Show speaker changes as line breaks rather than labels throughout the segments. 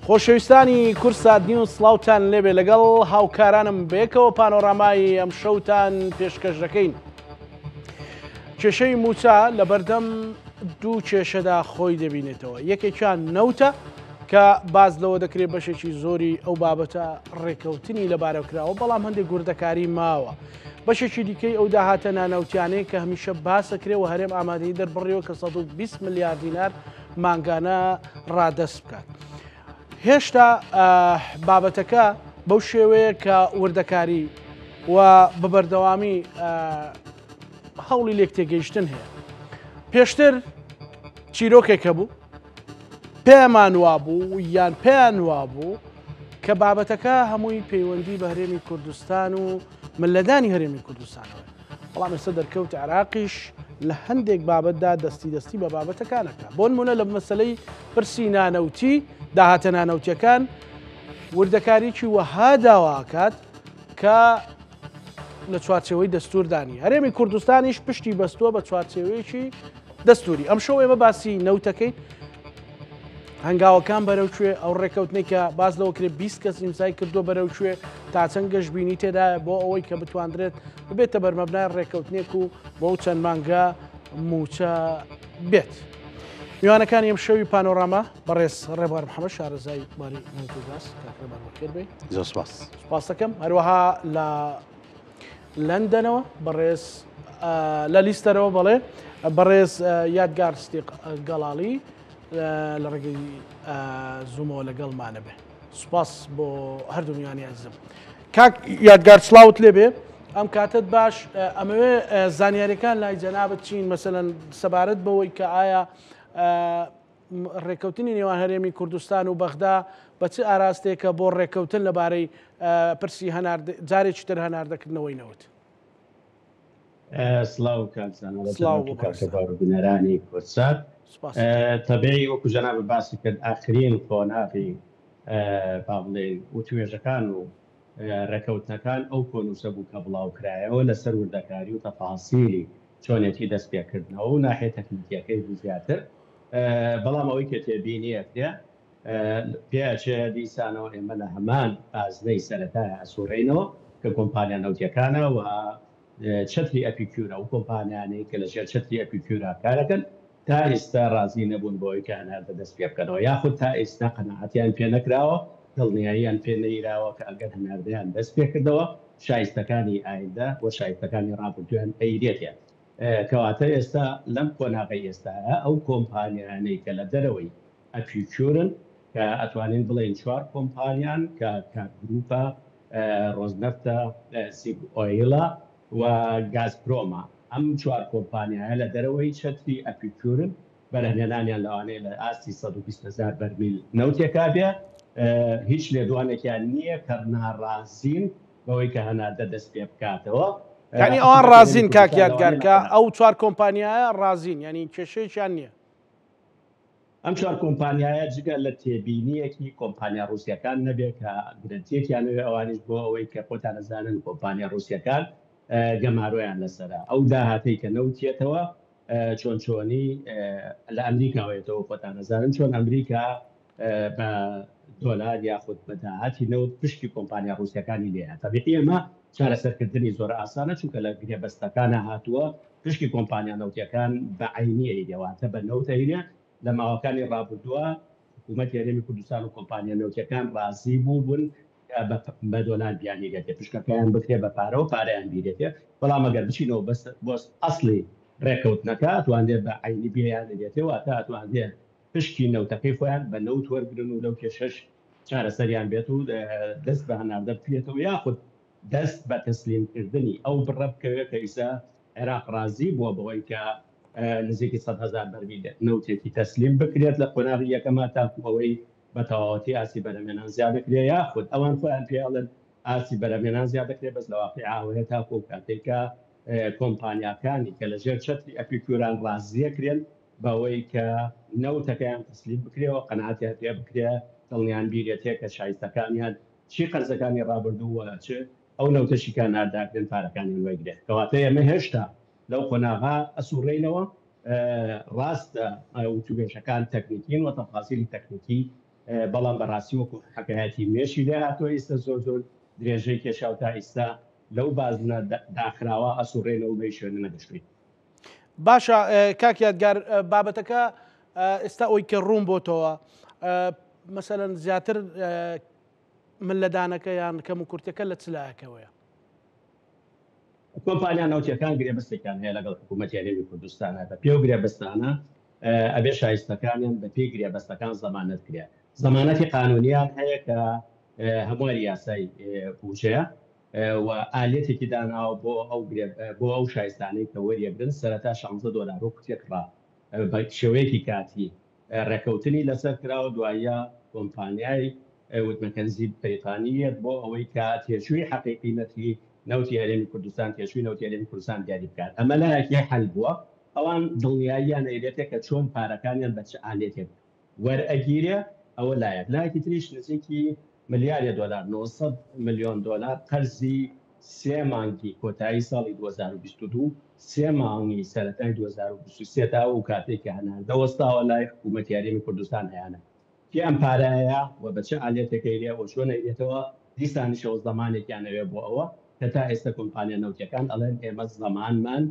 خۆشەویستانی کوردسات نیوز سڵاوتان لێبێ لەگەڵ هاوکارانم بەیەکەوە پانۆرامای ئەم شەوتان پێشکەش دەکەین. کێشەی موچە لە بەردەم دوو کێشەدا خۆی دەبینێتەوە یەکێکیان نەوتە کە باز لەوە دەکرێت بەشێکی زۆری ئەو بابەتە ڕێکەوتنی لەبارە کراوە بەڵام هەندێک گوردەکاری ماوە. بەشێکی دیکەی ئەو داهاتە نانەوتیانەیە کە هەمیشە باسەکرێ و هەرێم ئامادەی دەربڕیوە کە 120 ملیار دینار مانگانە ڕادەست بکات. هێشتا بابەتەکە بەو شێوەیە کە وردەکاری و بە بەردەوامی هەوڵی لێک تێگەیشتن هەیە. پێشتر چیرۆکێک هەبوو پێمان وابوو یان پێیان وابوو کە بابەتەکە هەمووی پەیوەندی بە هەرێمی کوردستان و ملەدانی هەرێمی کوردستانەوە بەڵام ئێستا دەرکەوت عێراقیش لە هەندێک بابەتدا دەستی دەستی بە بابەتەکانەکە بۆ نمونە لە مەسلەی پرسی نانەوتی داهاتە نانەوتیەکان وردەکاریی وەها داواکات کە لە چوارچێوەی دەستوردانی هەرێمی کوردستانیش پشتی بەستووە بە چوارچێوەیەکی دەستوری ئەم شەو ئێمە باسی نەوتەکەین هەنگاوەکان بەرەو کوێ ئەو ڕێکەوتنەی کە باس لەوە کرێ 20 کەس ئیمزای کردووە بەرەو کوێ تا چەند گەشببینی تێدایە بۆ ئەوەی کە بتواندرێت ببێتە بەرمەبنای ڕێکەوتنێک و بۆ چەند مانگە موچە بێت. میوانەکانی ئەم شەوی پانۆراما بەڕێز ڕێبوار محەممەد شارەزای باری نەوت و گاز کاک ڕێبوار بەخێر بێی.
زۆر سپاس.
سپاس دەکەم. هەروەها لە لەندەنەوە بەڕێز لە لیستەرەوە بەڵێ بەڕێز یادگار ستیق گەڵاڵی لە ڕێگەی زوومەوە لەگەڵمانە بێ. سوپاس بۆ هەردوو میوانی ئەزیزم. کاک یادگار سڵاوت لێبێ ئەم کاتت باش ئەمەوێ زانیاریەکان لای جەنابت چین مەسەلەن سەبارەت بەوەی کە ئایا ڕێککەوتنی نێوان هەرێمی کوردستان و بەغدا بە چ ئاراستێکە بۆ ڕێککەوتن لەبارەی پرسی جارێکی تر هەناردەکردنەوەی نەوت؟
سڵاو کاک زانا لە جەنابت و کاک جەبار و بینەرانی کوردسات. تەبیعی وەکو جەنابت باسی کرد ئاخرین قۆناغی با بڵێین وتوێژەکان و ڕێکەوتنەکان ئەو کۆنووسە بوو کە بڵاو کرایەوە لەسەر وردەکاری و تەفاسیلی چۆنێتی دەست پێکردنەوە و ناحیە تەکنیکیەکەی بوو زیاتر بەڵام ئەوەی کە تێبینی ئەکرێ پێئەچێ دیسانەوە ئێمە لە هەمان بازنەی سەرەتایە ئەسوڕێینەوە کە کۆمپانیا نەوتیەکانە و چەتری ئەپیکیورە ئەو کۆمپانیانەی کە لەژێر چەتری ئەپیکیورا کارەکەن تا ئیستا ڕازی نەبوون بەوەی کە هەناردە دەست پێ بکەنەوە یاخود تا ئیستا قەناعەتیان پێ نەکراوە دڵنیاییان پێ نەیراوە کە ئەگەر هەناردەیان دەست پێ کردەوە شایستەکانی ئایندە و شایستەکانی ڕابردوویان ئەیرێتێ کەواتە ئێستا لەم قۆناغەی ئێستایا ئەو کۆمپانیانەی کە لە دەرەوەی ئەپیکیورن کە ئەتوانین بڵێین چوار کۆمپانیان کە کار گروپە، ڕۆزنەفتە، سیگ ئۆیڵە و گازپرۆمە. ئەم چوار کۆمپانیایە لە دەرەوەی چەتری ئەپیکیورن، بەرهەمهێنانیان لەوانەیە لە ئاستی 120 هەزار بەرمیل نەوتێکا بێ، هیچ لێدوانێکیان نییە کە ناڕازین بەوەی کە هەناردە دەست پێ بکاتەوە.
یانی ئەوان ڕازین کاک یادگار کە ئەو چوار کۆمپانیایە ڕازین یانی کێشەیەکیان نییە؟
ئەم چوار کۆمپانیایە جگە لە تێبینییەکی کۆمپانیا ڕووسییەکان نەبێت کە گرەنتییەکیان هەبێت ئەوانیش بۆ ئەوەی کە خۆتان ئەزانن کۆمپانیا ڕووسییەکان گەمارۆیان لەسەرە ئەو داهاتەی کە نەوت یەتەوە چۆن چۆنی لە ئەمریکاوە یەتەوە خۆتان ئەزانن چۆن ئەمریکا بە دۆلار یاخود بە داهاتی نەوت پشکی کۆمپانیا ڕووسییەکانی لێیە تەبیعی ئەمە چارەسەرکردنی زۆر ئاسانە چونکە لە گرێبەستەکانا هاتووە پشکی کۆمپانیا نەوتیەکان بە عەینی ئەیرێ واتە بە نەوت ئەیرێ، لە ماوەکانی ڕابردووە حکوومەتی هەرێمی کوردستان و کۆمپانیا نەوتیەکان ڕازی بووبوون کە بە دۆلار بیانیرێتێ پشکەکەیان بکرێ بە پارە و پارەیان بیرێتێ، بەڵام ئەگەر بچینەوە بەس بۆ ئەسڵی ڕێکەوتنەکە ئەتوانرێ بە عەینی بیانیرێتێ واتە ئەتوانرێ پشکی نەوتەکەی خۆیان بە نەوت وەرگرن و لەو کێشەش چارەسەریان بێت و دەست بە هەناردە بکرێتەوە یاخود دەست بە تەسلیم کردنی ئەو بڕە بکەوێت کە ئیستا عێراق ڕازی بووە بەوەی کە نزیکی 100,000 بەرمیل نەوتێکی تەسلیم بکرێت لە قۆناغی یەکەما تاکو ئەوەی بە تەواوەتی ئاستی بەرهەمێنان زیاد دەکرێت یاخود ئەوان خۆیان پێ ئەڵێن ئاستی بەرهەمێنان زیاد دەکرێت بەس لە واقیع ئەوەیە تاکو ئەو کاتەی کە کۆمپانیاکانی کە لە ژێر چەتری ئەپیکوران ڕازیەکرێن بەوەی کە نەوتەکەیان تەسلیم بکرێ و قەناعەتیان پێ بکرێ دڵنیان بیرێتێ کە شایستەکانیان چی قەرزەکانی ڕابردوو و چ ئەو نەوتەشی کە نارداکرێن پارەکانیان وەرگرێت. کەواتە ئێمە هێشتا لەو قۆناغە ئەسوڕێینەوە. ڕاستە وتووێژەکان تەکنیکین و تەفاسیلی تەکنیکی. بەڵام بەڕاستی وەکو حەکایەتی مێشی لێ هاتووە ئیستا زۆر زۆر درێژەی کێشا و تا ئیستا لەو بازنە داخراوە ئەسوڕێنەوە بەی شوێنە نەگەشتوین.
باشە کاک یادگار بابەتەکە ئێستا ئەوی کە ڕوون بۆتەوە مەسەلەن زیاتر ملەدانەکە یان کەم و کورتەکە لە چ لایەکەوەیە؟
کۆمپانیا نەوتیەکان گرێبەستێکیان هەیە لەگەڵ حکوومەتی هەرێمی کوردستانە بە پێ و گرێبەستانە ئەبێ شایستەکانیان بە پێی گرێبەستەکان زەمانەت کرێ زەمانەتی قانونیان هەیە کە هەمواری یاسای بوجەیە و ئالیەتێکی داناوە بۆ ئەو بۆ ئەو شایستانەی کە وەریەگرن سەرەتا 16 دۆلار وەکو تێکڕا بە شێوەیەکی کاتی ڕێکەوتنی لەسەر کراوە دواییە کۆمپانیای وود مەکەنزی بەریتانی یەت بۆ ئەوەی کە تێچووی حەقیقی نرخی نەوتی هەرێمی کوردستان تێچووی نەوتی هەرێمی کوردستان دیاری بکات ئەمە لایەکی حەل بووە ئەوان دڵنیاییان ئەیرێتێ کە چۆن پارەکانیان بە چ ئالێتێک وەرئەگیرێ ئەوە لایەک لایەکی تریش نزیکی ملیارێ دۆلار 900 ملیۆن دۆلار قەرزی سێ مانگی کۆتایی ساڵی 2022 سێ مانگی سەرەتای 2023 تا ئەو کاتەی کە هەناردە وەستاوە لای حکوومەتی هەرێمی کوردستان هەیانە کێ ئەم پارەیە و بە چ ئالێتێک ئەیرێ و چۆن ئەیرێتەوە دیسانیشەوە زەمانێکیان ئەوێ بۆ ئەوە کە تا ئێستا کۆمپانیا نەوتیەکان ئەڵێن ئێمە زەمانمان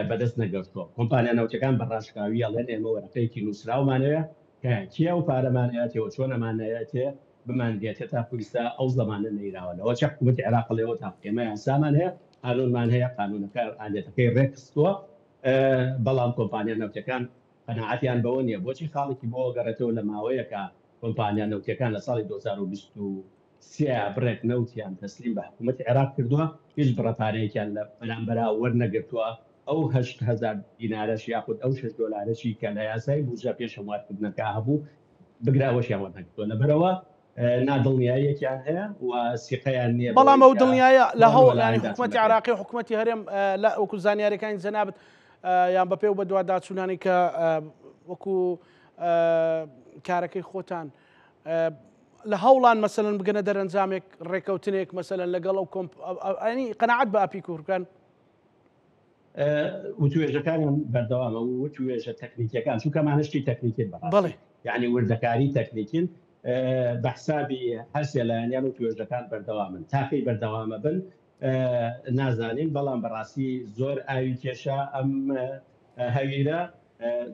بەدەست نەگەشتووە. کۆمپانیا نەوتیەکان بە ڕاشکاوی ئەڵێن ئێمە وەرەقەیەکی نووسراومان هەیە کە کێ ئەو پارەمان ئەیاتێ و چۆن ئەمانەیەتێ بمانگێتێ تاکو ئیستا ئەو زەمانە نەیراوە. لەوە چە حکوومەتی عێراق ئەڵێ ئەوە تاکو ئێمە یاسامان هەیە، قانوونمان هەیە، قانوونەکە ئالێتەکەی ڕێکخستووە، بەڵام کۆمپانیا نەوتیەکان قەناعەتیان بەوە نییە. بۆچی خاڵێکی بۆ گەڕێتەوە لە ماوەیەکە کۆمپانیا نەوتیەکان لە ساڵی 2023 بڕێک نەوتیان تەسلیم بە حکوومەتی عێراق کردووە، هیچ بڕە پارەیەکیان لە بەرامبەرا وەرنەگرتووە، ئەو 8000 دینارەش یاخود ئەو 6 دۆلارەشی کە لە یاسای بودجە پێش هەموارکردنەکە هەبوو بگرە ئەوەشیان وەرنەگرتووە. لەبەرئەوە نادڵنیاییەکیان هەیە و سیقەیان نییە
بەڵام ئەو دڵنیایە لە هەوڵ ینی حکوومەتی عراقی و حکوومەتی هەرێم لە وەکو زانیاریەکانی جەنابت یان بەپێ و بەدواداچوونانی کە وەکو کارەکەی خۆتان لە هەوڵان مەسەن بگەنە دەرەنجامێک ڕێکەوتنێک مەسەن لەگەڵ ئەو کۆمپ ئەنی قەنەعات بە ئەپی کوورکەن
وتوێژەکانیان بەردەوامە و وتوێژە تەکنیکیەکان چونکە ئەمانە شتی تەکنیکین بەڕاستی
بەڵێ.
یعنی وردەکاری تەکنیکین بە حسابی هەرسێ لایەنیان وتوێژەکان بەردەوامن تاکەی بەردەوامە بن نازانین بەڵام بەڕاستی زۆر ئاوی کێشا ئەم هەویرە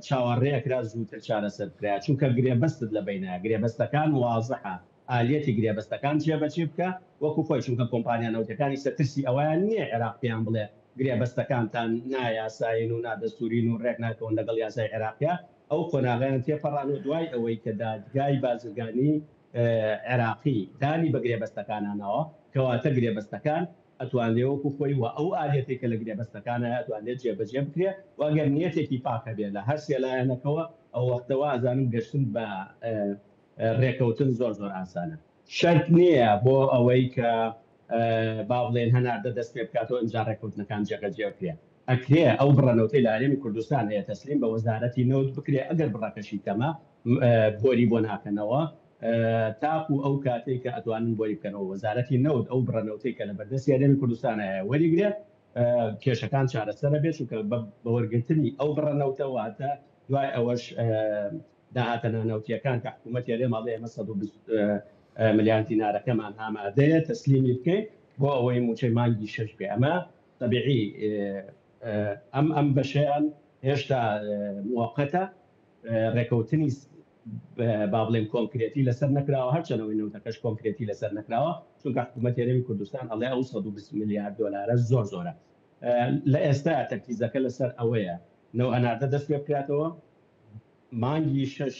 چاوەڕێکرا زووتر چارەسەر بکرا چونکە گرێبەستت لە بینە گرێبەستەکان وازحە ئالیەتی گرێبەستەکان جێبەجێ بکە وەکو خۆی، چونکە کۆمپانیا نەوتیەکان ئیستا ترسی ئەوەیان نیە عێراق پێیان بڵێ گرێبەستەکانتان نایاسایین و نادەستورین و رێک ناکەون لەگەڵ یاسای عێراقیا، ئەو قۆناغەیان تێپەڕانوە دوای ئەوەی کە دادگای بازرگانی عێراقی دانی بە گرێبەستەکانا ناوە، کەواتە گرێبەستەکان ئەتوانرێ وەکو خۆی و ئەو ئالیەتەی کە لە گرێبەستەکانا هەیە ئەتوانرێ جێبەجێ بکرێ و ئەگەر نیەتێکی پاک هەبێ لە هەرسێ لایەنەکەوە ئەو وەختە وائەزانم گەشتن بە ڕێکەوتن زۆر زۆر ئاسانە. شەرت نییە بۆ ئەوەی کە با بڵێین هەناردە دەست پێ بکاتەوە ئینجا ڕێکەوتنەکان جێبەجێ بکرێ. ئەکرێ ئەو بڕە نەوتەی لە هەرێمی کوردستان هەیە تەسلیم بە وەزارەتی نەوت بکرێ ئەگەر بڕەکەشی کەمە بۆری بۆ ناکەنەوە تاکو ئەو کاتەی کە ئەتوانن بۆری بکەنەوە وەزارەتی نەوت ئەو بڕە نەوتەی کە لە بەردەستی هەرێمی کوردستان هەیە وەریگرێ کێشەکان چارەسەرە بێت چونکە بە وەرگرتنی ئەو بڕە نەوتە واتە دوای ئەوەش داهاتە نانەوتییەکان کە حکوومەتی هەرێم ئەڵێ ئێمە 120 ملیار دینارەکەمان ئامادەیە تەسلیمی بکەین بۆ ئەوەی مووچەی مانگی شەش بێ ئەمە تەبیعی ئەم ئەم بەشەیان هێشتا موەقەتە ڕێکەوتنی با بڵێن کۆنکرێتی لەسەر نەکراوە هەرچەنەوەی نەوتەکەش کۆنکرێتی لەسەر نەکراوە چونکە حکوومەت هەرێمی کوردستان ئەڵێ ئەو 120 ملیار دۆلارە زۆر زۆرە لە ئێستا تەرکیزەکە لەسەر ئەوەیە نەوە هەناردە دەست پێ بکراتەوە مانگی شەش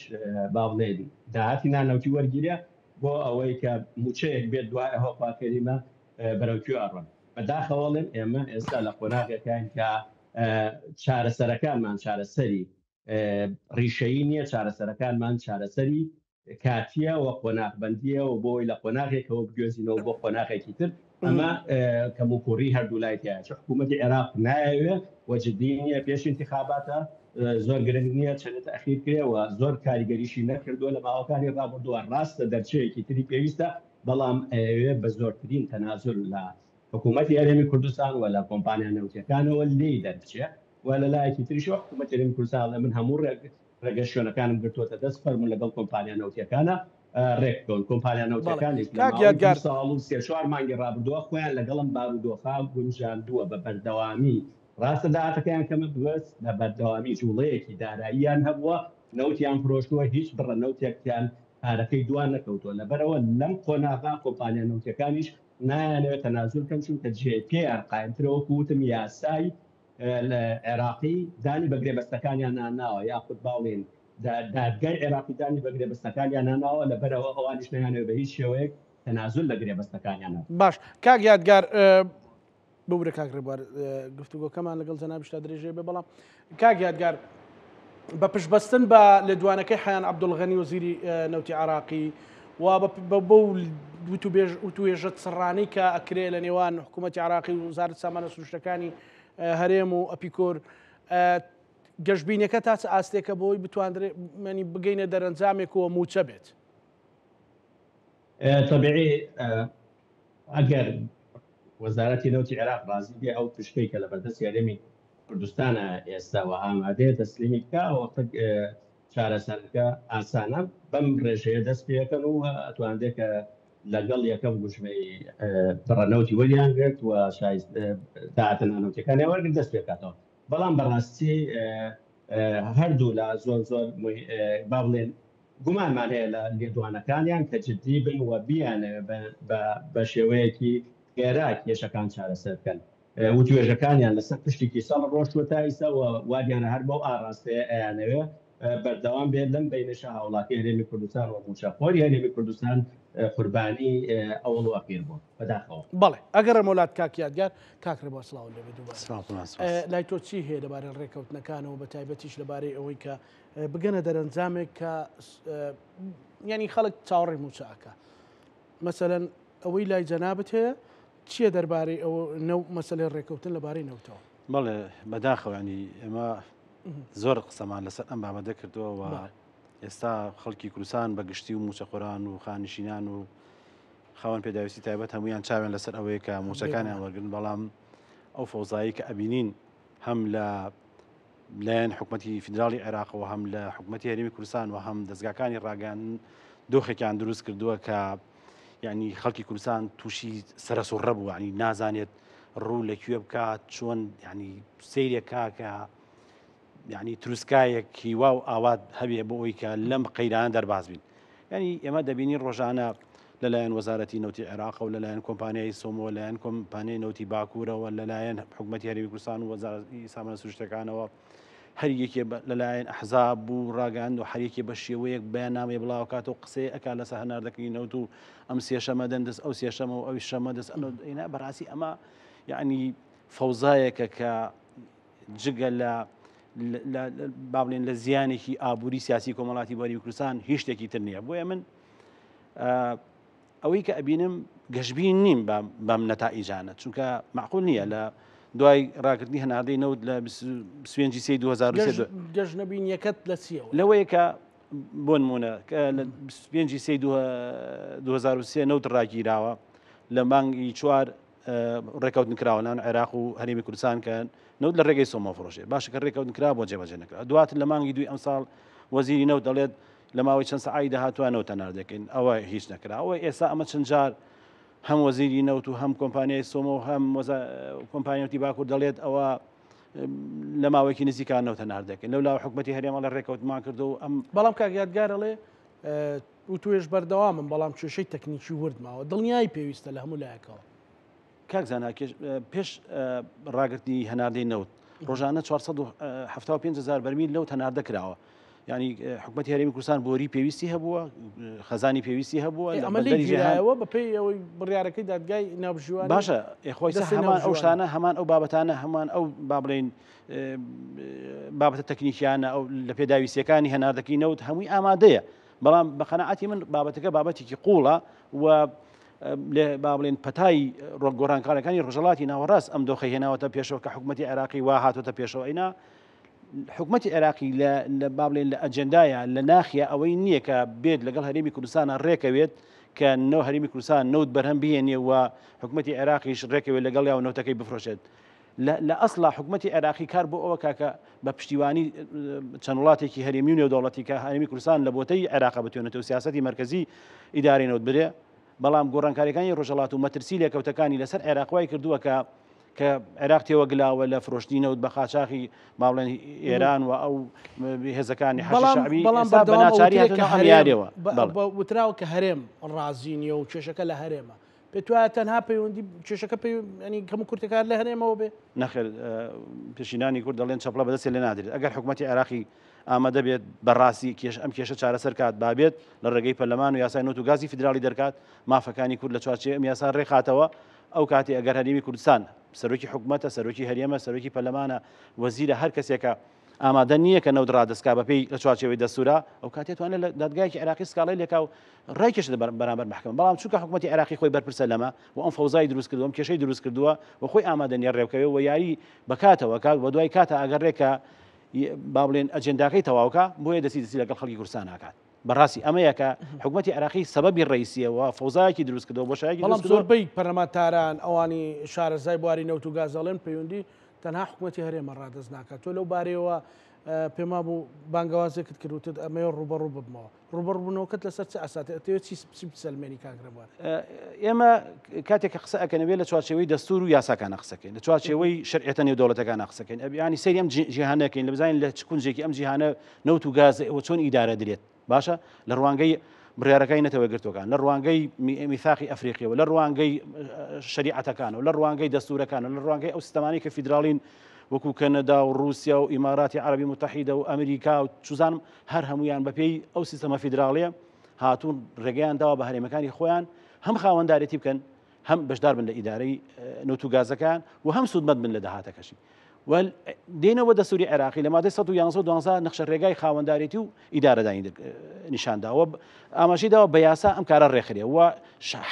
با بڵێین داهاتی نانەوتی وەرگیرێ بۆ ئەوەی کە مووچەیەک بێت دوای ئەوە خوا کەریمە بەرەو کوێ ئەڕۆن بەداخەوە ئەڵێم ئێمە ئێستا لە قۆناغێکاین کە چارەسەرەکانمان چارەسەری ڕیشەیی نییە چارەسەرەکانمان چارەسەری کاتییە و قۆناغبەندییە و بۆ ئەوەی لە قۆناغێکەوە بگوێزینەوە بۆ قۆناغێکی تر، ئەمە کەموکوڕی هەردوولای تیایە، چ حکوومەتی عێراق نایەوێ و جدی نییە، پێش ئینتیخاباتە زۆر گرنگ نییە چەندە تەئخیر کرێ و زۆر کاریگەریشی نەکردووە لە ماوەکانی ڕابردووە، ڕاستە دەرچەیەکی تری پێویستە، بەڵام ئەیەوێ بە زۆرترین تەنازول لە حکوومەتی هەرێمی کوردستان و لە کۆمپانیا نەوتییەکانەوە لێی دەربچێ و لە لایەکی تریشەوە حکوومەتی هەرێمی کوردستان ئەڵێ من هەموو ڕێگە شوێنەکانم گرتووەتە دەست فەرموون لەگەڵ کۆمپانیا نەوتییەکانە. ڕێکبکەون. کۆمپانیا نەوتیەکانیش لە ماوەی دوو ساڵ و سێ چوار مانگی ڕابردووە خۆیان لەگەڵ ئەم بارودۆخە گونجاندووە بە بەردەوامی، ڕاستە داهاتەکەیان کەمە بەس بە بەردەوامی جوڵەیەکی داراییان هەبووە، نەوتیان فرۆشتووە، هیچ بڕە نەوتێکیان پارەکەی دوا نەکەوتووە، لەبەرئەوە لەم قۆناغە کۆمپانیا نەوتیەکانیش نایانەوێت تەنازول بکەن چونکە جێ پێیان قایمترە وەکو وتم یاسای عێراقی دانی بە گرێبەستەکانیانا ناوە یاخود باڵێن دادگای عێراقی دانی بە گرێبەستەکانیانا ناوە لەبەرئەوە ئەوانیش نایانەوێت بە هیچ شێوەیەک تەنازول لە گرێبەستەکانیانا بکەن.
باش کاک یادگار ببورە کاک ڕێبوار گفتوگۆکەمان لەگەڵ جەنابیشتا درێژەی بێ بەڵام کاک یادگار بە پشتبەستن بە لێدوانەکەی حیان عەبدولغەنی وەزیری نەوتی عراقی و بەو وتوێژە چڕانەی کە ئەکرێ لە نێوان حکوومەتی عراقی و وەزارەت سامانە سروشتەکانی هەرێم و ئەپیکۆر گەشببینەکە تا چ ئاستێکە بۆی بتواندرێ منی بگەینە دەرەنجامێک و موچە بێت
تەبیعی ئەگەر وەزارەتی نەوتی عێراق ڕازی بێ ئەو پشکەی کە لە بەردەستی هەرێمی کوردستانە ئێستا و ئامادەیە تەسلیمی بکا وەختە چارەسەرەکە ئاسانە بەم ڕێژەیە دەست پێەکەن و ئەتواندێ کە لەگەڵ یەکەم گوژمەی بڕە نەوتی وەریان گرت و داهاتە نانەوتیەکانیان وەرگرت دەست پێکاتەوە بەڵام بەڕاستی هەردوو لا زۆر زۆر با بڵێن گومانمان هەیە لە لێدوانەکانیان کە جدی بن و بیانەوێ بە شێوەیەکی خێرا کێشەکان چارەسەر بکەن. وتوێژەکانیان لەسەر پشتی کیسەڵ ڕۆشتووە تا ئیستا و وادیارە هەر بەو ئاڕاستەیە ئەیانەوێ بەردەوام بێت، لەم بەینەشا هاوڵاتی هەرێمی کوردستان و مووچەخۆری هەرێمی کوردستان قوربانی ئەوەڵ و ئەخیر بوون. بەداخەوە.
بەڵێ ئەگەڕێمەوە لات کاک یادگار. کاک ڕێبوار سڵاوت لێبێ دووبارە. لای تۆ چی هەیە لەبارەی ڕێکەوتنەکانەوە بە تایبەتیش لەبارەی ئەوەی کە بگەنە دەرەنجامێک کە ینی خەڵک چاوەڕێی مووچە ئەکا مەسەلەن ئەوەی لای جەنابت هەیە چییە دەربارەی ئەوە نەو مەسلەی ڕێکەوتن لەبارەی نەوتەوە؟
بەڵێ بەداخەوە ینی ئێمە زۆر قسەمان لەسەر ئەم بابەتە کردووە و ئێستا خەڵکی کوردستان بە گشتی و موچەخۆران و خانشینان و خاوەن پێداویستی تایبەت هەمویان چاویان لەسەر ئەوەیە کە موچەکانیان وەرگن بەڵام ئەو فەوزایی کە ئەبینین هەم لە لایەن حکومەتی فیدراڵی عێراقەوە هەم لە حکومەتی هەرێمی کوردستان و هەم دەزگاکانی ڕاگەیاندن دۆخێکیان دروست کردووە کە یعنی خەڵکی کوردستان تووشی سەرسوڕە بوو ینی نازانێت ڕوو لە کوێ بکات چۆن ینی سەیرێکا کە یعنی تروسکایەک هیوا و ئاوات هەبێ بۆ ئەوی کە لەم قەیرانە دەرباز بین یعنی ئێمە دەبینی ڕۆژانە لەلایەن وەزارەتی نەوتی عێراقەوە، لەلایەن کۆمپانیای سۆمۆ، لەلایەن کۆمپانیای نەوتی باکوورەوە، لەلایەن حکومەتی هەرێمی کوردستان و وەزارەتی سامانە سروشتەکانەوە هەر یەکێ لەلایەن ئەحزاب و ڕاگەیاند و هەر یەکێ بە شێوەیەک بەیاننامەی بڵاوکاتەوە قسەی ئەکا لەسەر هەناردەکردنی نەوت و ئەم سێشەمە دەن دەست ئەو سێشەمە و ئەوی شەمە دەست ئەم ئینا بەڕاستی ئەمە یعنی فەوزایەکە کە جگە لە با بڵێن لە زیانێکی ئابووری سیاسی کۆمەڵاتی بۆ هەرێمی کوردستان هیچ شتێکی تر نییە بۆیە من ئەوەی کە ئەبینم گەشبین نیم بەم نەتائیجانە چونکە معقول نییە لە دوای ڕاگرتنی هەناردەی نەوت لە سوێنجی سی 2023
گەش نەبینیەکەت لە چیەوە
لەوەیە کە بۆ نمونە لە 25 سی 2023 نەوت ڕاگیراوە لە مانگی چوار ڕێکەوتن کراوە نان عێراق و هەرێمی کوردستان کە نەوت لە ڕێگەی سۆمۆ فرۆشێ باشە کە ڕێکەوتن کرا بۆ جێبەجێ نەکرا دواتر لە مانگی دوی ئەمساڵ وەزیری نەوت دەڵێت لە ماوەی چەند سەعاتی داهاتووە نەوت هەناردە دەکەین ئەوە هیچ نەکرا ئەوە ئێستا ئەمە چەند جار هەم وەزیری نەوت و هەم کۆمپانیای سۆمۆ و هەم کۆمپانیای نەوتی باکوور دەڵێت ئەوە لە ماوەیەکی نزیکان نەوت هەناردە دەکەین لەو لاوە حکومەتی هەرێم ئەڵێ ڕێکەوتمان کردو و ئەم
بەڵام کاک یادگار ئەڵێ وتوێژ بەردەوامم بەڵام کێشەی تەکنیکی ورد ماوە دڵنیایی پێویستە لە هەموو لایەکەوە.
کاک زانا پێش ڕاگرتنی هەناردەی نەوت ڕۆژانە 475 هزار بەرمیل نەوت هەناردە کراوە ینی حکوومەتی هەرێمی کوردستان بۆری پێویستی هەبووە خەزانی پێویستی هەبووە
ئەمە لێگیرایەوە بەپێی ئەوەی بڕیارەکەی دادگای ناوبژیوان
باشە خۆی هەمان ئەو شتانە هەمان ئەو بابەتانە هەمان ئەو با بڵێین بابەتە تەکنیکیانە ئەو لە پێداویستیەکانی هەناردەکەی نەوت هەمووی ئامادەیە بەڵام بە قەناعەتی من بابەتەکە بابەتێکی قوڵە و با بڵێن پەتای گۆڕانکارەکانی ڕۆژهەڵاتی ناوەڕاست ئەم دۆخی هێناوەتە پێشەوە کە حکوومەتتی عێراقی وا هاتۆتە پێشەوە ئەینا حکوومەتتی عێراقی لە با بڵێن لە ئەجندایە لە ناخە ئەوەی نییە کە بێت لەگەڵ هەرێمی کوردستانە ڕێکەوێت کە نەو هەرێمی کوردستان نەوت بەرهەم بهێنێ و حکوومەتتی عێراقیش ڕێکەوێت لەگەڵ یا و نەوتەکەی بفرۆشێت. لە ئەسڵا حکومەتی عێراقی کار بۆ ئەوە کاکە بە پشتیوانی چەند وڵاتێکی هەرێمی و نێودەوڵەتی کە هەرێمی کوردستان لە بۆتەی عێراق بتوێنێتەوە سیاسەتی مەرکەزی ئیدارەی نەوت برێ بەڵام گۆڕانکاریەکانی ڕۆژهەڵات و مەترسی لێکەوتەکانی لەسەر عێراق وای کردووە کە کە عێراق تێوە گلاوە لە فرۆشتنی نەوت بە قاچاخی با بڵێن ئێران و ئەو هێزەکانی حەشدی شەعبی
بەڵام
ئێستا بە
بەردەوام
ناچاری
ئەوترێ کە
هاتوونە ئەم
هەرێم
یاریەوە بەڵێ.
وتراوە کە هەرێم ڕازی نییە و کێشەکە لە هەرێمە پێت وایە تەنها پەیوەندی کێشەکە ینی کەم و کورتەکار لە هەرێمەوە بێ؟
نەخێر پێشینانی کورد دەڵێن چەپڵە بەدەستێ لێ نادرێت ئەگەر حکوومەتی عێراقی ئامادە بێت بەڕاستی کێش ئەم کێشە چارەسەر کات بابێت لە ڕێگەی پەرلەمان و یاسای نەوت و گازی فیدراڵی دەرکات مافەکانی کورد لە چوارچێوەی ئەم یاسا ڕێکخاتەوە ئەو کاتی ئەگەر هەرێمی کوردستان سەرۆکی حکوومەتە سەرۆکی هەرێمە سەرۆکی پەرلەمانە وەزیرە هەر کەسێکە ئامادە نییە کە نەوت ڕادەستکا بەپێی لە چوارچێوەی دەستورا ئەو کاتێ توانێت لە دادگایەکی عێراقی سکاڵای لێکا و ڕای کێشێت بەرامبەر مەحکەمە بەڵام چونکە حکوومەتی عێراقی خۆی بەرپرسە لەمە و ئەم فەوزای دروست کردووە ئەم کێشەی دروست کردووە و خۆی ئامادە نییە ڕێبکەوێ و یاری بەکاتەوە کات و دوای کاتە ئەگەر ڕێکە با بڵێن ئەجێنداکەی تەواوکە بۆیە دەستی دەستی لەگەڵ خەڵکی کوردستان ناکات بەڕاستی ئەمەیە کە حکوومەتی عێراقی سەبەبی ڕئیسیە و فەوزایەکی دروست کردەوە بۆشایەکی
بەڵام زۆربەی پەرلەمانتاران ئەوانی شارەزای بواری نەوت و گاز دەڵێن پەیوەندی تەنها حکوومەتی هەرێمە ڕادەست ناکات تۆ لەو بارەیەوە پێم وابوو بانگەوازێکت کرد وتت ئەمەوێ ڕووبەڕوو ببمەوە ڕووبەڕووبوونەوەکەت لەسەر چ ئەساتێ ئەتەوێت چی چی بسەلمێنی کاک ڕێبوار؟
ئێمە کاتێک کە قسە ئەکەن ئەبێ لە چوارچێوەی دەستور و یاساکانە قسەکەین لە چوارچێوەی شەرعیەتە نێودەوڵەتەکانە قسەکەین ئەبیانی سەیری ئەم جیهانەکەین لە بزانین لە چ کونجێکی ئەم جیهانە نەوت و گاز ئەوە چۆن ئیدارە درێت باشە لە ڕوانگەی بڕیارەکانی نەتەوە یەکگرتووەکان لە ڕوانگەی میثاقی ئەفریقیەوە لە ڕوانگەی شەریعەتەکانەوە لە ڕوانگەی دەستورەکانەوە لە ڕوانگەی ئەو سیستەمانەی کە فیدراڵین وەکو کەنەدا و ڕووسیا و ئیماراتی عەربی متحیدە و ئەمریکا و چوزانم هەر هەمویان بەپێی ئەو سیستەمە فیدراڵیە هاتوون ڕێگەیان داوە بە هەرێمەکانی خۆیان هەم خاوەندارێتی بکەن هەم بەشدار بن لە ئیدارەی نەوت و گازەکان و هەم سوودمەند بن لە داهاتەکەشی و دێنەوە دەستوری عێراقی لە مادەی 111 و 12 نەخشە ڕێگای خاوەندارێتی و ئیدارەدانی نیشانداوە ئاماژەی داوە بە یاسا ئەم کارە ڕێکخرێ و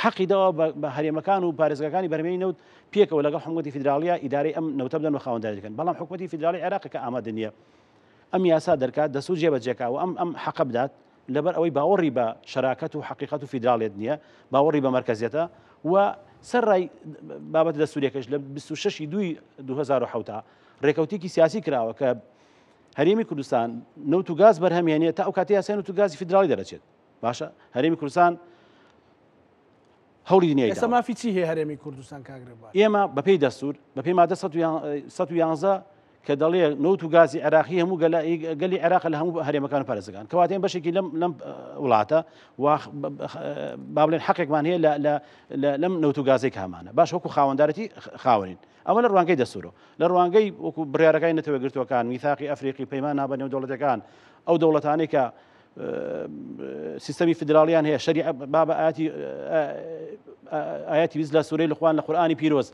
حەقی داوە بە هەرێمەکان و پارێزگاکانی بەرهەمێنی نەوت پێکەوە لەگەڵ حکوومەتی فیدراڵیە ئیدارەی ئەم نەوتە بدەن و خاوەنداری دەکەن بەڵام حکوومەتی فیدراڵی عێراق کە ئامادە نییە ئەم یاسا دەرکات دەستور جێبەجێکا و ئەم ئەم حەقە بدات لەبەر ئەوەی باوەڕی بە شەراکەت و حەقیقەت و فیدراڵیەت نییە، باوەڕی بە مەرکەزیەتە و سەرڕای بابەتە دەستوریەکەش لە 26 دووی 2007 ڕێکەوتێکی سیاسی کراوە کە هەرێمی کوردستان نەوت و گاز بەرهەمێنێت تا ئەو کاتی یاسای نەوت و گازی فیدراڵی دەرەچێت باشە هەرێمی کوردستان هەوڵی دنیای
ئێستا مافی چی هەیە هەرێمی کوردستان کاک رێبوار؟
ئێمە بەپێی دەستور بەپێی مادە 111 کە دەڵێ نەوت و گازی عێراقی هەموو گەلی عێراق لە هەموو هەرێمەکان و پارێزگان کەواتێن بەشێکی لەم لەم وڵاتە و با بڵێن حەقێکمان هەیە لە لەم نەوت و گازێک هەمانە باش وەکو خاوەندارەتی خاوەنین ئەمە لە ڕوانگەی دەستورەوە لە ڕوانگەی وەکو بڕیارەکانی نەتەوە گرتوەکان میثاقی ئەفریقی پەیمان نابە نێودەوڵەتەکان ئەو دەوڵەتانەی کە سیستەمی فیدراڵیان هەیە شەریعە با بە ئاەتی ئاەتی 20 لە سوورەی لوقمان لە قورئانی پیرۆز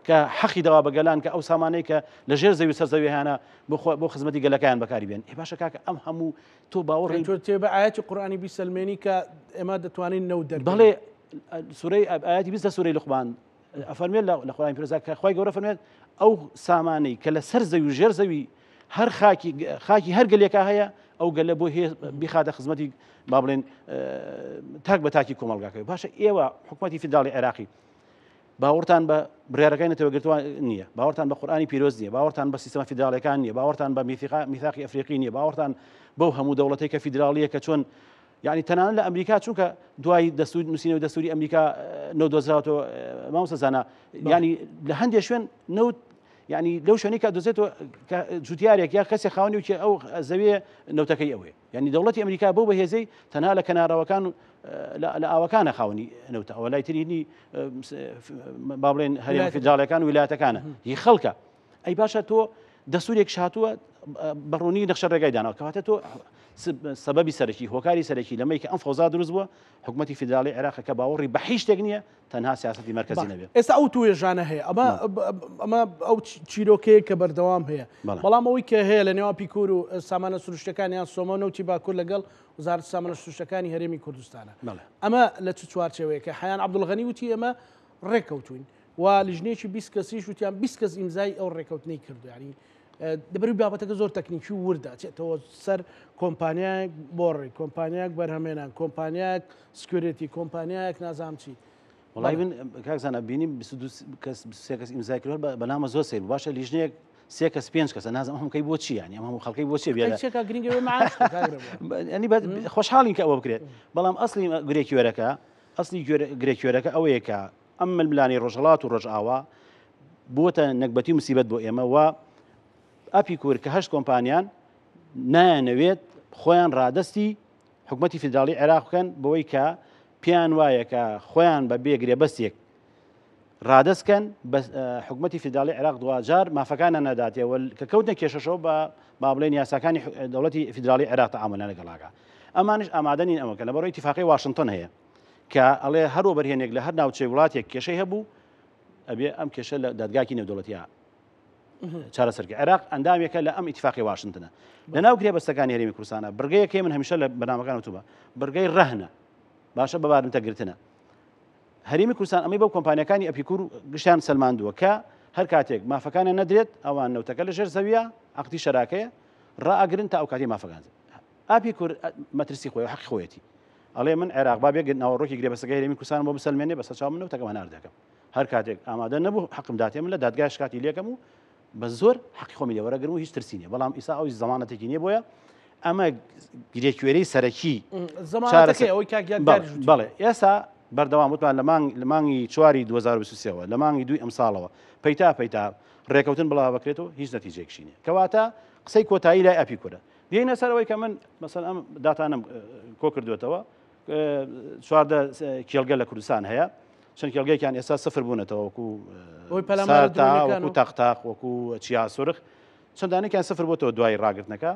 کە حەقی داوا بە گەلان کە ئەو سامانەی کە لە ژێر زەوی سەر زەوی هەیانە بۆ خزمەتی گەلەکەیان بەکاری بێن ئێ باشە کاکە ئەم هەموو تۆ باوەڕی
تۆ تێ بە ئاەتی قورئانی بیسەلمێنی کە ئێمە دەتوانین نەوت دەربێنین
بەڵێ سوورەی ئاەتی 20 لە سوورەی لوقمان ئەفەرمێت لە قورئانی پیرۆزدا کە خوای گەورە فەرمێت ئەو سامانەی کە لە سەر زەوی و ژێر زەوی هەر خاکی خاکی هەر گەلێکا هەیە ئەو گەلە بۆ هێ بیخاتە خزمەتی با بڵێن تاک بە تاکی کۆمەڵگاکەی باشە ئێوە حکوومەتی فیدراڵی عێراقی باوەڕتان بە بڕیارەکانی نەتەوەگرتووان نییە باوەڕتان بە قورئانی پیرۆز نییە باوەڕتان بە سیستەمە فیدراڵەکان نییە باوەڕتان بە میثاقی ئەفریقی نییە باوەڕتان بەو هەموو دەوڵەتێک کە فیدراڵیە کە چۆن یانی تەنانەت لە ئەمریکا چونکە دوای دەستور نووسینەوەی دەستوری ئەمریکا نەوت دۆزراوەتەوە مامۆستا زانا یانی لە هەندێک شوێن نەوت یعنی لەو شوێنی کە دۆزێتەوە کە جوتیارێک یا کەسێک خاوەنی و ئەو زەویە نەوتەکەی ئەوەیە یعنی دەوڵەتی ئەمریکا بۆ بەهێزەی تەنها لە کەنارەوەکان لە ئاوەکانە خاوەنی نەوتە ئەوە لای ترینی با بڵێن هەرێمە فیدراڵەکان ویلایەتەکانە هی خەڵکە ئەی باشە تۆ دەستورێکش هاتووە بە ڕوونی نەخشە ڕێگای داناوە کەواتە تۆ سەبەبی سەرەکی هۆکاری سەرەکی لەمەی کە ئەم فەوزا دروست بووە حکوومەتی فیدراڵی عێراق کە باوەڕی بە هیچ شتێک نییە تەنها سیاسەتی مەرکەزی نەبێت
ئێستا ئەو توێژانە هەیە ئەمە ئەمە ئەو چیرۆکەیە کە بەردەوام هەیە بەڵام ئەوەی کە هەیە لە نێوان پیکور و سامانە سروشتەکان یان سۆمە نەوتی باکوور لەگەڵ وەزارەتی سامانە سروشتەکانی هەرێمی کوردستانە ئەمە لە چ چوارچێوەیەکە حیان عەبدولغەنی وتی ئێمە ڕێککەوتوین و لیژنەیەکی 20 کەسیش وتیان 20 کەس ئیمزای ئەو ڕێکەوتنەی کردو یعنی دەبەروی بابەتەکە زۆر تەکنیکی و وردە چێتەوە سەر کۆمپانیایەک بۆڕی کۆمپانیایەک بەرهەمێنان کۆمپانیایەک security کۆمپانیایەک نازام چی.
وڵی من کاک زانا بینیم 22 کەس 23 کەس ئیمزای کردوە بەلامە زۆر سەیر بوو باشە لیژنەیەک سێ کەس پێنج کەسە نازم ئەم کەی بۆ چی یانی ئەم هەموو خەڵکەی بۆ چی بێ ینی خۆشحاڵین کە ئەوە بکرێت بەڵام ئەسلی گرێکیوەرەکە ئەسلی گرێکیوەرەکە ئەوەیە کە ئەم ململانی ڕۆژهڵات و ڕۆژئاوا بووەتە نەگبەتی مسیبەت بۆ ئێمە و ئەپیکور کە هەشت کۆمپانیان نایانەوێت خۆیان ڕادستی حکومەتی فیدراڵی عێراق بکەن بەوەی کە پێیان وایە کە خۆیان بە بێ گرێبەستێک ڕادەست کەن بە حکومەتی فیدراڵی عێراق دواجار مافەکانیان ناداتێ و کە کەوتنە کێشەشەوە بە با بڵێن یاساکانی دەوڵەتی فیدراڵی عێراق تەعامولیان لەگەڵاکە ئەمانش ئامادە نین ئەمەکە لەبەرەوەی ئیتیفاقی واشنتۆن هەیە کە ئەڵێ هەر وەبەرهێنێک لە هەر ناوچەی وڵاتێک کێشەی هەبوو ئەبێ ئەم کێشە لە دادگاکی نێودەوڵەتیە چارەسەرکە عێراق ئەندامێکە لە ئەم ئیتفاقی واشنتنە لە ناو گرێبەستەکانی هەرێمی کوردستانە بڕگەیەکەی من هەمیشە لە بەرنامەکان وتووە بڕگەی ڕەهنە باشە بە بارمتە گرتنە هەرێمی کوردستان ئەمەی بەو کۆمپانیەکانی ئەپیکور گشتیان سەلماندووە کە هەر کاتێک مافەکانیان نەدرێت ئەوان نەوتەکە لە ژێر زەویە عقدی شەراکەیە ڕائەگرن تا ئەو کاتی مافەکان ئاپیکور مەترسی خۆی حەقی خۆیەتی ئەڵێ من عێراق با بێ ناوەڕۆکی گرێبەستەکەی هەرێمی کوردستان بۆ بسەلمێنێ بەسەر چاو من نەوتەکەم هەنار دەکەم هەر کاتێک ئامادە نەبوو حەقم داتێ من لە دادگای شکاتی لێکەم و بە زۆر حەقی خۆمی لێ وەرەگرم و هیچ ترسی نییە بەڵام ئیسا ئەو زەمانەتێکی نییە بۆیە ئەمە گرێکوێرەی سەرەکی
زەمانەتەکەی ئەوەی کاک یادگاریش وتی.
بەڵێ ئێسا بەردەوام وتمان لە مانگ لە مانگی چواری 2023ەوە لە مانگی دووی ئەمساڵەوە پەیتا پەیتا ڕێکەوتن بڵاو بکرێتەوە هیچ نەتیجەیەکشی نییە کەواتە قسەی کۆتایی لای ئەپیکورە دێینە سەر ئەوەی کە من مەسەن ئەم داتانم کۆ کردوێتەوە 14 کێڵگە لە کوردستان هەیە چەند کێڵگەیەکیان ئێستا سفر بوونەتەوە وەکو وەکو تاقتاق وەکو چیا سرخ چەندانێکیان سفر بۆتەوە دوای ڕاگرتنەکە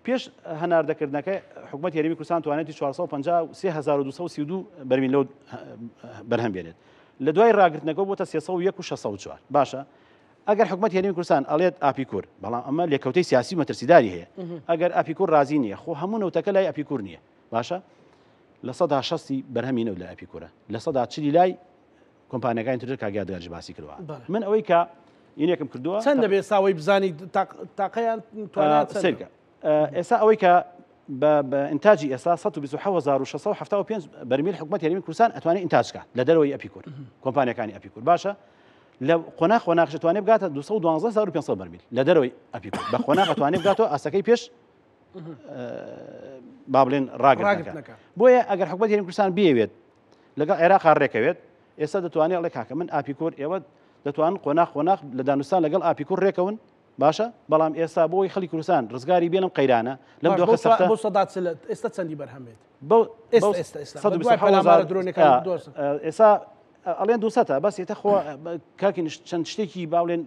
پێش هەناردەکردنەکە حکوومەت هەرێمی کوردستان توانێتی 453 بەرمیل لەو بەرهەم بێنێت لە دوای ڕاگرتنەکە بۆتە 301 و 604 باشە ئەگەر حکوومەت هەرێمی کوردستان ئەڵێت ئاپیکور بەڵام ئەمە لێکەوتەی سیاسی مەترسیداری هەیە ئەگەر ئاپیکور رازی نییە خۆ هەموو نەوتەکە لای ئەپیکور نییە باشە 60% بەرهەمی نەوت لە ئەپیکورە 40% لای کۆمپانیەکانی تر کاک یادگاریش باسی کردووە من ئەوەی کە ینێکم کردووە
چەند دەبێت ساوەی بزانی تاقەیان
سەیرکە ئێستا ئەوەی کە بە ئینتاجی ئێستا 127675 بەرمیل حکوومەت هەرێمی کوردستان ئەتوانێت ئینتاج کات لە دەرەوەی ئەپیکور کۆمپانیەکانی ئەپیکور باشە لە قۆناغ قۆناغش توانێت بگاتە 212500 بەرمیل لە دەرەوەی ئەپیکور بە قۆناغ توانێت بگاتەوە ئاستەکەی پێش با بڵێن ڕاگرتنەکە بۆیە ئەگەر حکوومەت هەرێمی کوردستان بیەوێت لەگەڵ عێراقا ڕێکەوێت ئێستا دەتوانێت ئەڵێ کاکە من ئاپیکۆر ئێوە دەتوانن قۆناغ قۆناغ لە دانوستان لەگەڵ ئاپیکور ڕێکەون باشە بەڵام ئێستا بۆی خەڵی کوردستان ڕزگاری بێنم قەیرانە لەم دۆخە سەختە
بۆ سەدا ئێستا چەندی بەرهەم بێت
بۆ ئێستا ئێستا ئەڵێن دوسەتە بەس ێتە خۆ کاکی چەند شتێکی باڵێن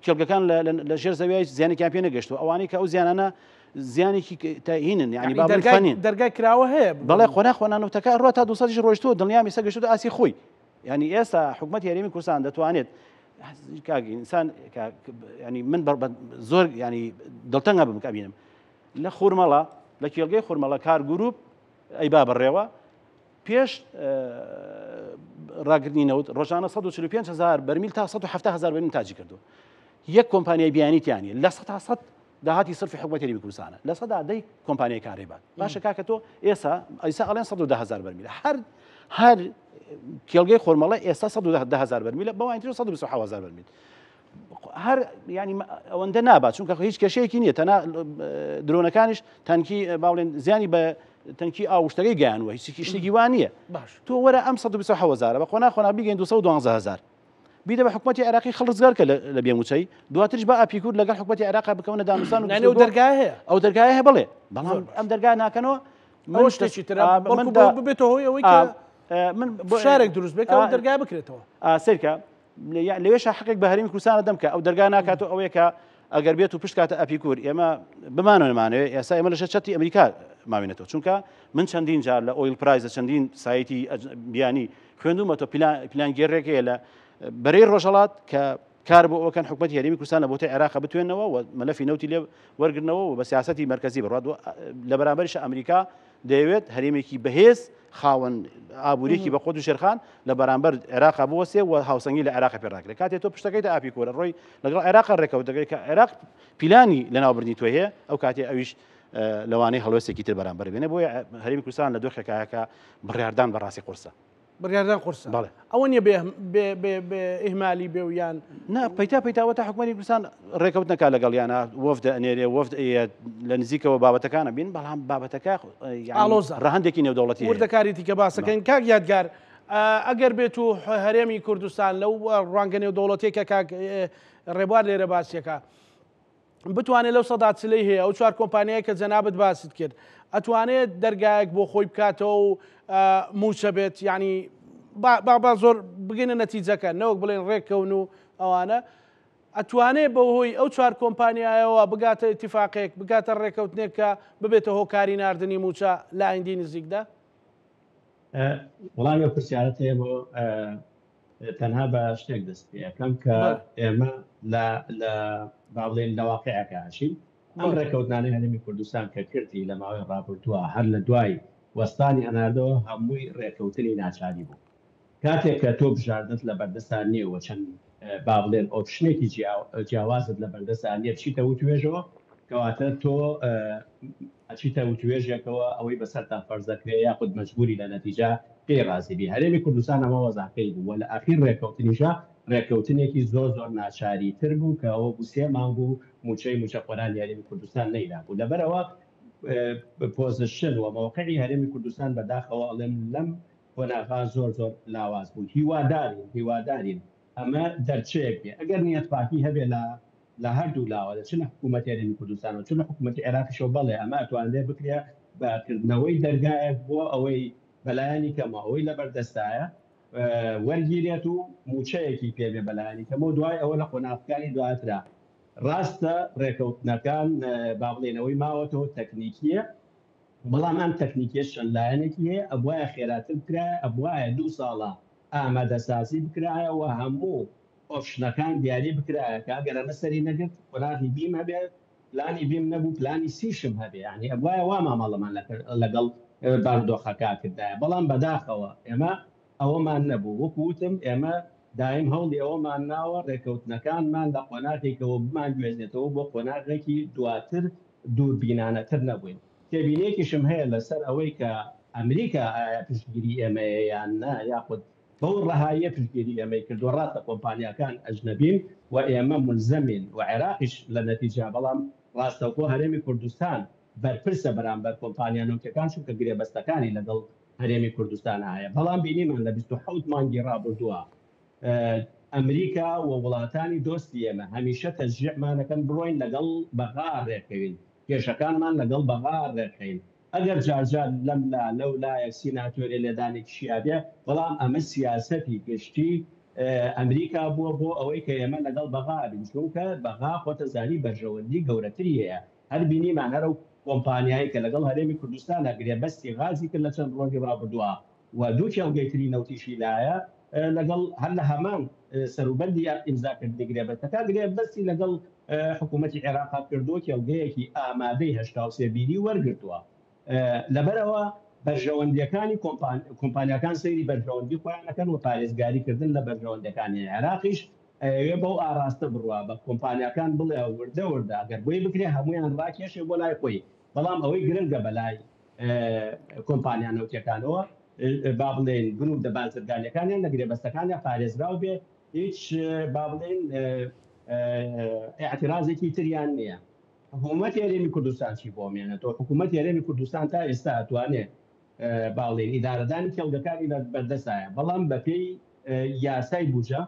کێڵگەکان لە ژێر زەویای زیانێکیان پێ نەگەشتوە ئەوانەی کە ئەو زیانانە زیانێکی تاهینن یعنی با
دەرگای دەرگای کراوە هەیە
بەڵێ قۆنا خۆنانوتەکە ڕۆ تا 200 ڕۆشتووە دڵنیام ئێستا گەشتووە ئاسی خۆی ینی ئێستا حکومەت هەرێمی کوردستان دەتوانێت کاک ئینسان ینی من زۆر ینی دڵتەنگە بم کە بینم لە خورمەڵە لە کێڵگەی خورمەڵە کار گروپ ئەی با بەڕێوە پێش ڕاگرتنی نەوت ڕۆژانە 145 هزار بەرمیل تا 170 هزار بەرمیل تاجی کردو یەک کۆمپانیای بیانی تیانە لە 100 داهاتی سرفی حکومەتی هەرێمی کوردستانە 10% کۆمپانیای کارەبات باشە کاکە تۆ ئێستا ئەیسا ئەڵێن 110 هزار بەرمیلە هەر هەر کێڵگەی خۆرمەڵە ئێستا 110 هزار بەرمیلە بەوانی تر 127 هزار بەرمیل هەر ینی ئەوەندە نابات چونکە هیچ کێشەیەکی نییە تەنا درۆنەکانیش تەنکی باڵێن زیانی بە تەنکی ئاو شتەکەی گەیانوە هیچ شتێکی وان نییە
باش
تۆ وەرە ئەم 127 هزارە بە قۆنا خۆنا بیگەین 212 هزار بیدە بە حکوومەتی عێراقی خەڵ ڕزگار کە لە بێموچەی دواترش بە ئاپیکور لەگەڵ حکوومەتی عێراق بکەونە دانوستان
و دەرگا هەیە
ئەو دەرگای هەیە بڵێ بەڵام ئەم دەرگا ناکەنەوە
من شتێکی تر ببێتەوە هۆی ئەوەی کە من شارێک دروست بێت ئەو دەرگا بکرێتەوە
سیرکە لەوێشا حەقێک بە هەرێمی کوردستان دەم کە ئەو دەرگا ناکات و ئەوەیە کە ئەگەر بێت و پشت کاتە ئەپیکور ئێمە بمانەوە نمانەوێ ئێستا ئێمە لەژێر چەتی ئەمریکا ماوینەتەوە چونکە من چەندین جار لە Oil Price لە چەندین سایتی بیانی خوێندومەتەوە پیلانگێڕێک هەیە لە بەرەی ڕۆژهەڵات کە کار بۆ ئەوکەن حکوومەتی هەرێمی کوردستان لە بۆتەی عێراق بتوێنەوە و مەلەفی نەوتی لێ وەرگرنەوە و بە سیاسەتی مەرکەزی بڕات لە بەرامبەریش ئەمریکا دەیەوێت هەرێمێکی بەهێز خاوەن ئابووریەکی بە قوت و ژێرخان لە بەرامبەر عێراقا بوەستێ و هاوسەنگی لە عێراق پێ ڕاگرێت کاتێ تۆ پشتەکەیتە ئاپیکۆرە ڕۆی لەگەڵ عێراق ڕێکەوت دەگەی کە عێراق پیلانی لەناوبردنی تۆ هەیە ئەو کاتێ ئەویش لەوانەیە هەڵوێستێکی تر بەرامبەر بێنێ بۆیە هەرێمی کوردستان لە دۆخێکایە کە بڕیاردان بەڕاستی قورسە.
بڕیاردان قورسە.
بەڵێ.
ئەوە نییە بێ بێ بێ بێ ئیهمالی بێ و یان
نا پەیتا پەیتاوە تا حکومەتی کوردستان ڕێکەوت نەکا لەگەڵیانە وەفد ئەنێرێ وەفد ئەیەت لە نزیکەوە بابەتەکانە بین بەڵام بابەتەکە
ئاڵۆزە.
ڕەهەندێکی نێودەوڵەتی هەیە.
وردەکاری تیکە باسەکەین کاک یادگار ئەگەر بێت و هەرێمی کوردستان لەو ڕوانگە نێودەوڵەتیە کە کاک ڕێبوار لێرە باسیەکە بتوانێت لەو سەدا چلەی هەیە ئەو چوار کۆمپانیای کە جەنابت باست کرد ئەتوانێت دەرگایەک بۆ خۆی بکاتەوە و موچە بێت یعنی با با زۆر بگەینە نەتیجەکە نەوەک بڵێن ڕێککەون و ئەوانە ئەتوانێ بەهۆی ئەو چوار کۆمپانیایەوە بگاتە ئیتیفاقێک، بگاتە ڕێکەوتنێک کە ببێتە هۆکاری ناردنی مووچە لە ئایندەی نزیکدا؟
وەڵامی ئەو پرسیارەت هەیە بۆ تەنها بە شتێک دەست پێ ئەکەم کە ئێمە لە لە با بڵێین لە واقعەکە ئەچین ئەم ڕێکەوتنانەی هەرێمی کوردستان کە کردی لە ماوەی ڕابردووە هەر لە دوای وەستانی هەناردەوە هەمووی ڕێکەوتنی ناچاری بوو کاتێک کە تۆ بژاردەت لە بەردەستا نییە و چەند با بڵێن option ێکی جیاوازت لە بەردەستا نییە بچیتە وتوێژەوە، کەواتە تۆ ئەچیتە وتوێژێکەوە ئەوەی بەسەرتا فەرز دەکرێ یاخود مەجبوری لە نەتیجە پێی ڕازی بی. هەرێمی کوردستان ئەمە وەزعەکەی بوو و لە ئاخیر ڕێکەوتنیشا ڕێکەوتنێکی زۆر زۆر ناچاری تر بوو کە ئەوە بوو سێ مانگ و موچەی موچەخۆرانی هەرێمی کوردستان نەیرابوو. لەبەرئەوە position و مەوقعی هەرێمی کوردستان بەداخەوە ئەڵێم لەم قۆناغە زۆر زۆر لاواز بوو هیوادارین هیوادارین ئەمە دەرچەیەک بێ ئەگەر نیەت پاکی هەبێ لە لە هەردوو لاوە لە چ لە حکوومەتی هەرێمی کوردستان و چ لە حکوومەتی عێراقیشەوە بەڵێ ئەمە ئەتوانرێ بکرێ بە کردنەوەی دەرگایەک بۆ ئەوەی بەلایەنی کەمەوە ئەوەی لەبەردەستایە وەرگیرێت و مووچەیەکی پێ بێ بەلایەنی کەمەوە دوای ئەوە لە قۆناغەکانی دواترا ڕاستە ڕێکەوتنەکان با بڵێین ئەوەی ماوەتەوە تەکنیکییە بەڵام ئەم تەکنیکیەش چەند لایەنێکی هەیە، ئەبوایە خێراتر بکرایە، ئەبوایە دوو ساڵە ئامادەسازی بکرایە و هەموو option ەکان دیاری بکرایە کە ئەگەر ئەمە سەری نەگرت قۆناغی B م هەبێ، پلانی B م نەبوو پلانی C شم هەبێ، یانی ئەبوایە وا مامەڵەمان لەگەڵ بارودۆخەکە کردایە، بەڵام بەداخەوە ئێمە ئەوەمان نەبوو، وەکو وتم ئێمە دایم هەوڵی ئەوەمان ناوە رێکەوتنەکانمان لە قۆناغێکەوە بمانگوێزێتەوە بۆ قۆناغێکی دواتر دووربینانەتر نەبووین. تێبینیەکیشم هەیە لەسەر ئەوەی کە ئەمریکا ئایا پشتگیری ئێمەیە یان نا یاخود بەو ڕەهاییە پشتگیری ئێمەی کردووە، ڕاستە کۆمپانیاکان ئەجنەبین و ئێمە مولزەمین و عێراقیش لە نەتیجە بەڵام ڕاستەوخۆ هەرێمی کوردستان بەرپرسە بەرامبەر کۆمپانیا نەوتیەکان چونکە گرێبەستەکانی لەگەڵ هەرێمی کوردستان هەیە بەڵام بینیمان لە 27 مانگی ڕابردووە ئەمریکا و وڵاتانی دۆستی ئێمە هەمیشە تەشجیعمانەکەن بڕۆین لەگەڵ بەغا ڕێکەوین کێشەکانمان لەگەڵ بەغا ڕێکخەین ئەگەر جارجار لەم لا لەو لایەک سیناتۆرێ لێدانێکیشی هەبێ بەڵام ئەمە سیاسەتی گشتی ئەمریکا بووە بۆ ئەوەی کە ئێمە لەگەڵ بەغا بین چونکە بەغا خۆتەزانی بەرژەوەندی گەورەتری هەیە هەر بینیمان هەر ئەو کۆمپانیایەی کە لەگەڵ هەرێمی کوردستانا گرێبەستی غازی کرد لە چەند ڕۆژی ڕابردووە و دوو کێڵگەی تری نەوتیشی لایە لەگەڵ هەر لە هەمان سەروبەندی ئیمزاکردنی گرێبەستەکە گرێبەستی لەگەڵ حکوومەتی عێراقا کردووە کێڵگەیەکی ئامادەی 83 بیری وەرگرتووە لەبەرئەوە بەرژەوەندیەکانی کۆمپانیاکان سەیری بەرژەوەندی خۆیان ئەکەن و پارێزگاری کردن لە بەرژەوەندەکانی عێراقیش ئەیەوێ بەو ئاڕاستە بڕوا بە کۆمپانیاکان بڵێ وردە وردە ئەگەر بۆی بکرێ هەموویان ڕاکێشێ بۆ لای خۆی بەڵام ئەوەی گرنگە بەلای کۆمپانیا نەوتیەکانەوە با بڵێین بنوودە بازرگانیەکانیان لە گرێبەستەکانیان پارێزراو بێ هیچ با بڵێین ئیعترازێکی تریان نییە. حکوومەتی هەرێمی کوردستان چی بۆ مێنێتەوە؟ حکوومەتی هەرێمی کوردستان تا ئێستا ئەتوانێ با بڵێین ئیدارەدانی کێڵگەکانی لە بەردەستایە، بەڵام بەپێی یاسای بوجە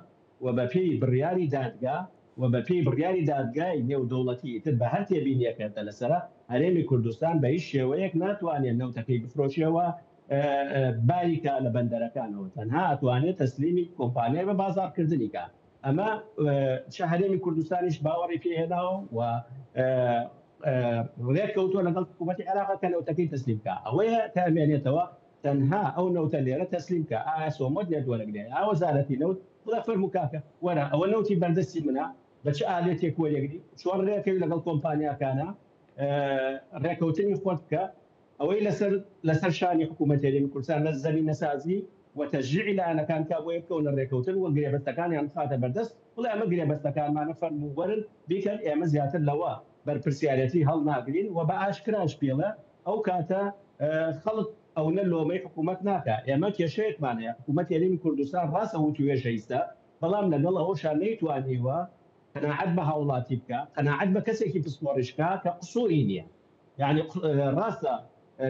و بەپێی بڕیاری دادگا و بەپێی بڕیاری دادگای نێودەوڵەتی ئیتر بە هەر تێبینیەک کە لەسەرە، هەرێمی کوردستان بە هیچ شێوەیەک ناتوانێ نەوتەکەی بفرۆشێ و باری کا لە بەندەرەکانەوە، تەنها ئەتوانێ تەسلیمی کۆمپانیای بە بازاڕکردنی کا. ئەمە چ هەرێمی کوردستانیش باوەڕی پێ هێناوە و ڕێککەوتووە لەگەڵ حکوومەتی عێراق کە نەوتەکەی تەسلیم بکا. ئەوەیە کە ئەمێنێتەوە تەنها ئەو نەوتە لێرە تەسلیم بکا، ئایا سۆمۆت لێت وەرەگرێ یا وەزارەتی نەوت بڵێ فەرموو کاکە وەرە ئەوە نەوتی بەردەستی منە بە چ ئالێتێک وەرێگری چۆن ڕێکەوی لەگەڵ کۆمپانیاکانە ڕێکەوتنی خۆت بکە ئەوەی لەسەر لەسەر شانی حکوومەتی هەرێمی کوردستان لە زەمینەسازی و تەشجیعی لایەنەکان بکا بۆیە بکەونە ڕێکەوتن و گرێبەستەکانیان بخاتە بەردەست بڵێ ئەمە گرێبەستەکانمانە فەرموو وەرن بیکەن ئێمە زیاتر لەوە بەرپرسیارێتی هەڵناگرین و بە ئاشکراش پێڵێ ئەو کاتە خەڵک. ئەونە لۆمەی حکوومەت ناکا. ئێمە کێشەیەکمان هەیە، حکوومەتی هەرێمی کوردستان ڕاستە وتوێژ هەیسە، بەڵام لەگەڵ ئەوەشا نەیتوانیوە قەناعەت بە هاوڵاتی بکا، قەناعەت بە کەسێکی پسپۆڕیش بکا کە قسووری نییە. یانی ڕاستە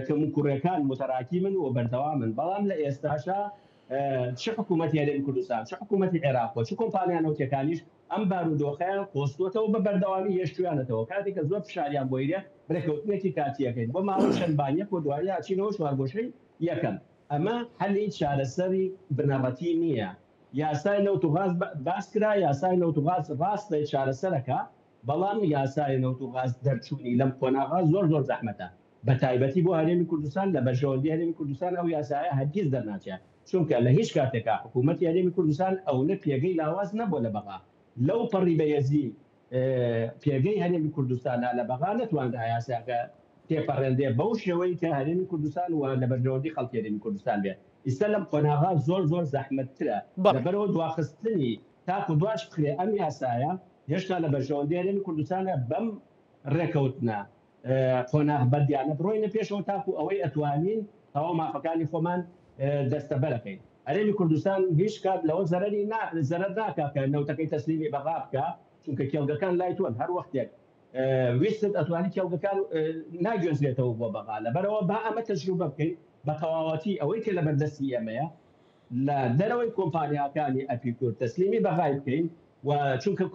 کەموکوڕیەکان موتەراکیمن و بەردەوامن، بەڵام لە ئێستاشا چ حکوومەتی هەرێمی کوردستان، چ حکوومەتی عێراق و چ کۆمپانیا نەوتیەکانیش ئەم بارودۆخەیان قۆستووەتەوە بە بەردەوامی هێشتوویانەتەوە کاتێک کە زۆر فشاریان بۆ ئیرێ رێکەوتنێکی کاتی ئەکەین بۆ ماوەی چەند بانیەک و دوایی ئەچینەوە چوارگۆشەی یەکەم. ئەمە حەلی چارەسەری بنەڕەتی نییە. یاسای نەوت و غاز باس کرا، یاسای نەوت و غاز ڕاستە چارەسەرەکە، بەڵام یاسای نەوت و غاز دەرچوونی لەم قۆناغە زۆر زۆر زەحمەتە بە تایبەتی بۆ هەرێمی کوردستان، لە بەرژەوەندی هەرێمی کوردستان ئەو یاسایە هەرگیز دەرناچێ، چونکە لە هیچ کاتێکا حکوومەتی هەرێمی کوردستان ئەونە پێگەی لاواز نەبووە لە بەغا، لەو پەڕی بەهێزی پێگەی هەرێمی کوردستانا لە بەغا نەتوانرا یاساکە تێپەڕێنرێ بەو شێوەی کە هەرێمی کوردستان و لە بەرژەوەندی خەڵکی هەرێمی کوردستان بێ. ئیستا لەم قۆناغە زۆر زۆر زەحمەتترە، لەبەرئەوە دواخستنی تاکو دواش بخرێ ئەم یاسایە هێشتا لە بەرژەوەندی هەرێمی کوردستانە بەم ڕێکەوتنە قۆناغ بەندیانە بڕۆینە پێشەوە تاکو ئەوەی ئەتوانین تەواو مافەکانی خۆمان دەستەبەرەکەین. هەرێمی کوردستان هیچ کات لەوە زەرەری نا زەرەر ناکا کە نەوتەکەی تەسلیمی بەغا بکا چونکە کێڵگەکان لای تۆن هەر وەختێک ویستت ئەتوانی کێڵگەکان ناگوێزرێتەوە بۆ بەغا لەبەرئەوە با ئەمە تەجروبە بکەین بە تەواوەتی ئەوەی کە لەبەردەستی ئێمەیە لە دەرەوەی کۆمپانیاکانی ئەپیکور تەسلیمی بەغای بکەین و چونکە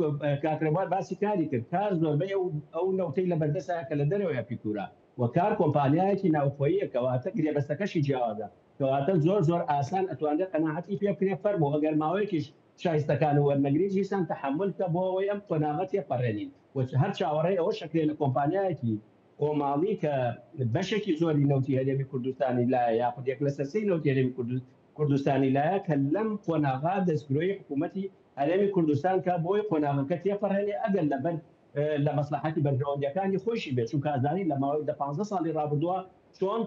کاک ڕێبوار باسی کاری کرد کار زۆربەی ئەو ئەو نەوتەی لەبەردەستە کە لە دەرەوەی ئەپیکورە و کار کۆمپانیایەکی ناوخۆییە کەواتە گرێبەستەکەشی جیاوازە کەواتە زۆر زۆر ئاسان ئەتوانرێت قەناعەتی پێ بکرێت فەرموو ئەگەر ماوەیەکیش شایستەکان وەرنەگریت دیسان تەحەمول بکە بۆ ئەوەی ئەم قۆناغە تێپەڕێنین و هەر چاوەڕێی ئەوەش ئەکرێت لە کۆمپانیایەکی خۆماڵی کە بەشێکی زۆری نەوتی هەرێمی کوردستانی لایە یاخود یەک لەسەر سێی نەوتی هەرێمی کوردستانی لایە کە لەم قۆناغە دەستگرۆی حکوومەتی هەرێمی کوردستان کە بۆی قۆناغەکە تێپەڕێنێ ئەگەر لەبەر لە مەسلحەتی بەرژەوەندیەکانی خۆیشی بێت چونکە ئەزانین لە ماوەی دە پانزە ساڵی ڕابردووە چۆن